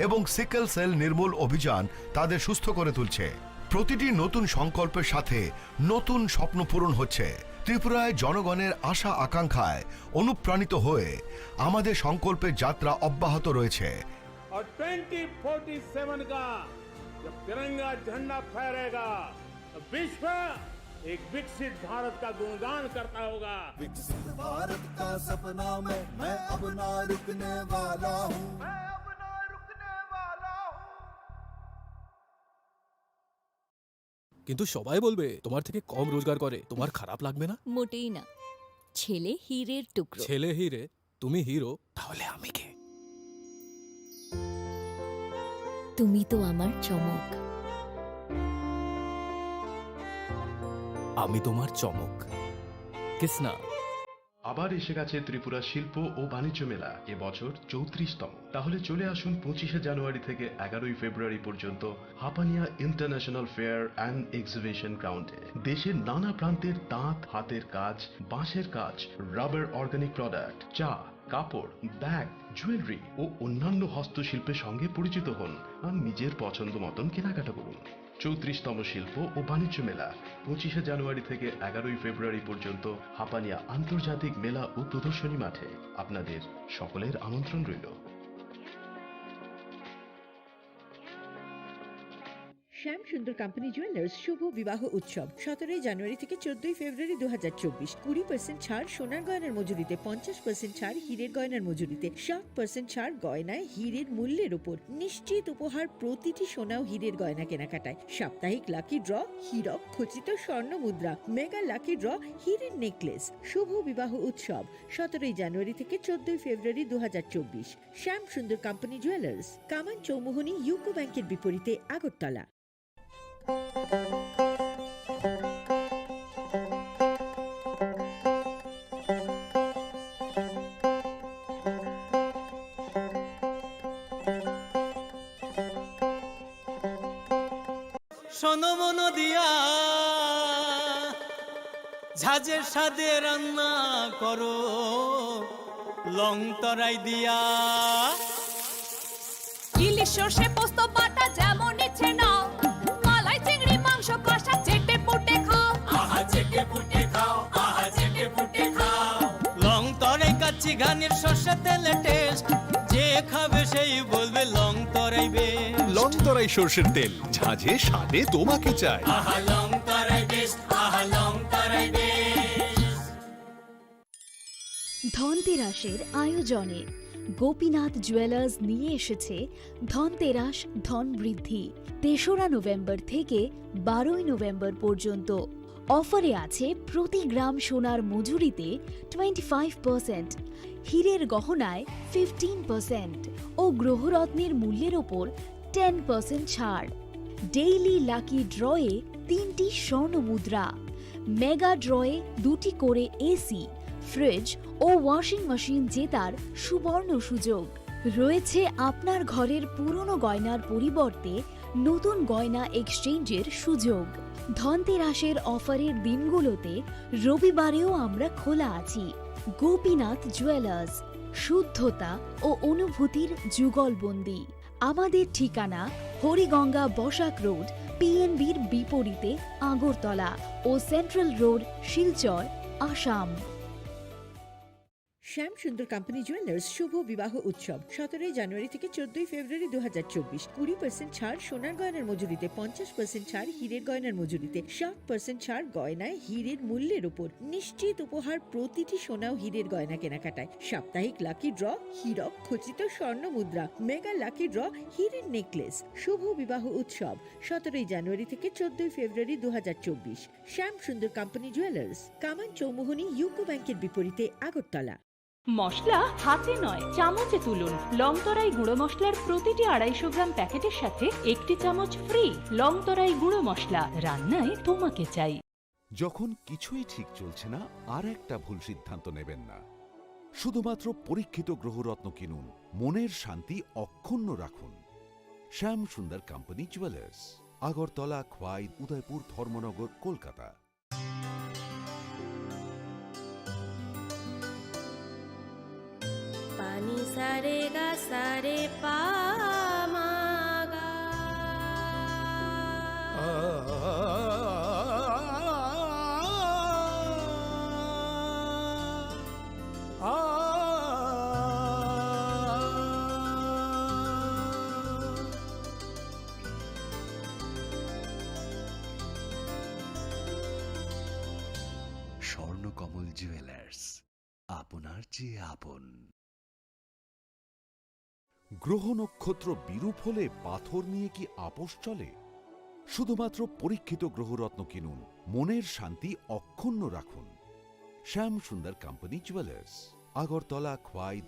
এবং সিকেল সেল নির্মূল অভিযান তাদের সুস্থ করে তুলছে। প্রতিটি নতুন সংকল্পের সাথে নতুন স্বপ্ন পূরণ হচ্ছে। ত্রিপুরায় জনগণের আশা আকাঙ্ক্ষায় অনুপ্রাণিত হয়ে আমাদের সংকল্পের যাত্রা অব্যাহত রয়েছে। और ट्वेंटी फ़ोर्टी सेवन का जब तिरंगा झंडा फहरेगा, तो विश्व एक विकसित भारत का गुणगान करता होगा। विकसित भारत का सपना में मैं अब ना रुकने वाला हूँ। मैं अब ना रुकने वाला हूँ। কিন্তু সবাই বলবে তোমার থেকে কম রোজগার করে, তোমার খারাপ লাগবে না? মোটেই না। ছেলে হীরের টুকরো। ছেলে হীরে, তুমি হিরো, তাহলে আমি কে? তুমি তো আমার চমক। আমি তোমার চমক। কিসনা। আবার এসে গেছে ত্রিপুরা শিল্প ও বাণিজ্য মেলা, এবছর চৌত্রিশতম। তাহলে চলে আসুন পঁচিশে জানুয়ারি থেকে এগারোই ফেব্রুয়ারি পর্যন্ত Hapania international fair and exhibition গ্রাউন্ডে। দেশের নানা প্রান্তের তাঁত, হাতের কাজ, বাঁশের কাজ, রাবার অর্গানিক প্রোডাক্ট, চা, কাপড়, ব্যাগ, জুয়েলারি ও অন্যান্য হস্তশিল্পের সঙ্গে পরিচিত হন আর নিজের পছন্দ মতন কেনাকাটা করুন। চৌত্রিশতম শিল্প ও বাণিজ্য মেলা পঁচিশে জানুয়ারি থেকে এগারোই ফেব্রুয়ারি পর্যন্ত হাপানিয়া আন্তর্জাতিক মেলা ও প্রদর্শনী মাঠে। আপনাদের সকলের আমন্ত্রণ রইল। শ্যাম সুন্দর কোম্পানি জুয়েলার্স শুভ বিবাহ উৎসব সতেরোই জানুয়ারি থেকে চোদ্দই ফেব্রুয়ারি দু হাজার চব্বিশ। কুড়ি পার্সেন্ট ছাড় সোনার গয়নার মজুরিতে, পঞ্চাশ পার্সেন্ট ছাড় হীরের গয়নার মজুরিতে, সাত পার্সেন্ট ছাড় গয়নায় হীরের মূল্যের উপর। নিশ্চিত উপহার প্রতিটি সোনা ও হীরের গয়না কেনাকাটায়। সাপ্তাহিক লাকি ড্র, হীরক খচিত স্বর্ণ মুদ্রা, মেগা লাকি ড্র, হীরের নেকলেস। শুভ বিবাহ উৎসব সতেরোই জানুয়ারি থেকে চোদ্দই ফেব্রুয়ারি দু হাজার চব্বিশ। শ্যাম সুন্দর কোম্পানি জুয়েলার্স, কামান চৌমুহনী ইউকো ব্যাংকের বিপরীতে, আগরতলা। শোনো মন দিয়া, ঝাঁঝের স্বাদে রান্না করো লং তরাই দিয়া। ইলিশ সর্ষে পোস্ত বাটা যেমন ইচ্ছে নাও, মালাই চিংড়ি মাংস কষা চেটে পুটে খাও। আহা চেটে পুটে খাও, আহা চেটে পুটে খাও। লং তরাই কাচ্চি ঘানির সর্ষে তেলে টেস্ট, যে খাবে সেই বলবে লং তরাই বেস্ট। লং তরাই সর্ষের তেল, ঝাঁঝে স্বাদে তোমাকে চাই। আহা লং তরাই বেস্ট, আহা লং তরাই বেস্ট। ধনতেরাসের আয়োজনে গোপীনাথ জুয়েলার্স নিয়ে এসেছে ধনতেরাস ধন বৃদ্ধি। তেসরা নভেম্বর থেকে বারোই নভেম্বর পর্যন্ত। অফারে আছে প্রতি গ্রাম সোনার মজুরিতে টোয়েন্টি ফাইভ পার্সেন্ট, হীরের গহনায় ফিফটিন পার্সেন্ট ও গ্রহরত্নের মূল্যের ওপর টেন পার্সেন্ট ছাড়। ডেইলি লাকি ড্রয়ে তিনটি স্বর্ণ মুদ্রা, মেগা ড্রয়ে দুটি করে এসি, ফ্রিজ ও ওয়াশিং মেশিন জেতার সুবর্ণ সুযোগ। রয়েছে আপনার ঘরের পুরনো গয়নার পরিবর্তে নতুন গয়না এক্সচেঞ্জের সুযোগ। ধনতেরাসের অফারের দিনগুলোতে রবিবারেও আমরা খোলা আছি। গোপীনাথ জুয়েলার্স, শুদ্ধতা ও অনুভূতির যুগলবন্দি। আমাদের ঠিকানা হরিগঙ্গা বসাক রোড, পিএনবির বিপরীতে, আগরতলা ও সেন্ট্রাল রোড, শিলচর, আসাম। শ্যাম সুন্দর কোম্পানি জুয়েলার্স শুভ বিবাহ উৎসব সতেরোই জানুয়ারি থেকে চোদ্দই ফেব্রুয়ারি দু হাজার চব্বিশ। কুড়ি পার্সেন্ট ছাড় সোনার গয়নার মজুরিতে, পঞ্চাশ পার্সেন্ট ছাড় হীরের গয়নার মজুরিতে, সাত পার্সেন্ট ছাড় গয়নায় হীরের মূল্যের উপর। নিশ্চিত উপহার প্রতিটি সোনা ও হীরের গয়না কেনাকাটায়। সাপ্তাহিক লাকি ড্র, হীরক খচিত স্বর্ণ মুদ্রা, মেগা লাকি ড্র, হীরের নেকলেস। শুভ বিবাহ উৎসব সতেরোই জানুয়ারি থেকে চোদ্দই ফেব্রুয়ারি দু হাজার চব্বিশ। শ্যাম সুন্দর কোম্পানি জুয়েলার্স, কামান চৌমুহনী ইউকো ব্যাংকের বিপরীতে, আগরতলা। মশলা হাতে নয়, চামচে তুলুন। লংতরাই গুঁড়ো মশলার প্রতিটি আড়াইশো গ্রাম প্যাকেটের সাথে একটি চামচ ফ্রি। লংতরাই গুঁড়ো মশলা, রান্নায় তোমাকে চাই। যখন কিছুই ঠিক চলছে না, আর একটা ভুল সিদ্ধান্ত নেবেন না। শুধুমাত্র পরীক্ষিত গ্রহরত্ন কিনুন, মনের শান্তি অক্ষুণ্ণ রাখুন। Shyam Sundar company jewellers, Agartala, Khowai, Udaipur, Dharmanagar, Kolkata. Pani sare ga sare pa ma ga. Swarnakamal jewellers, আপনার চেয়ে আপন। গ্রহ নক্ষত্র বিরূপ হলে পাথর নিয়ে কি আপোষ চলে? শুধুমাত্র পরীক্ষিত গ্রহরত্ন কিনুন, মনের শান্তি অক্ষুণ্ণ রাখুন। শ্যাম সুন্দর কোম্পানি জুয়েলার্স, আগরতলা, খোয়াই,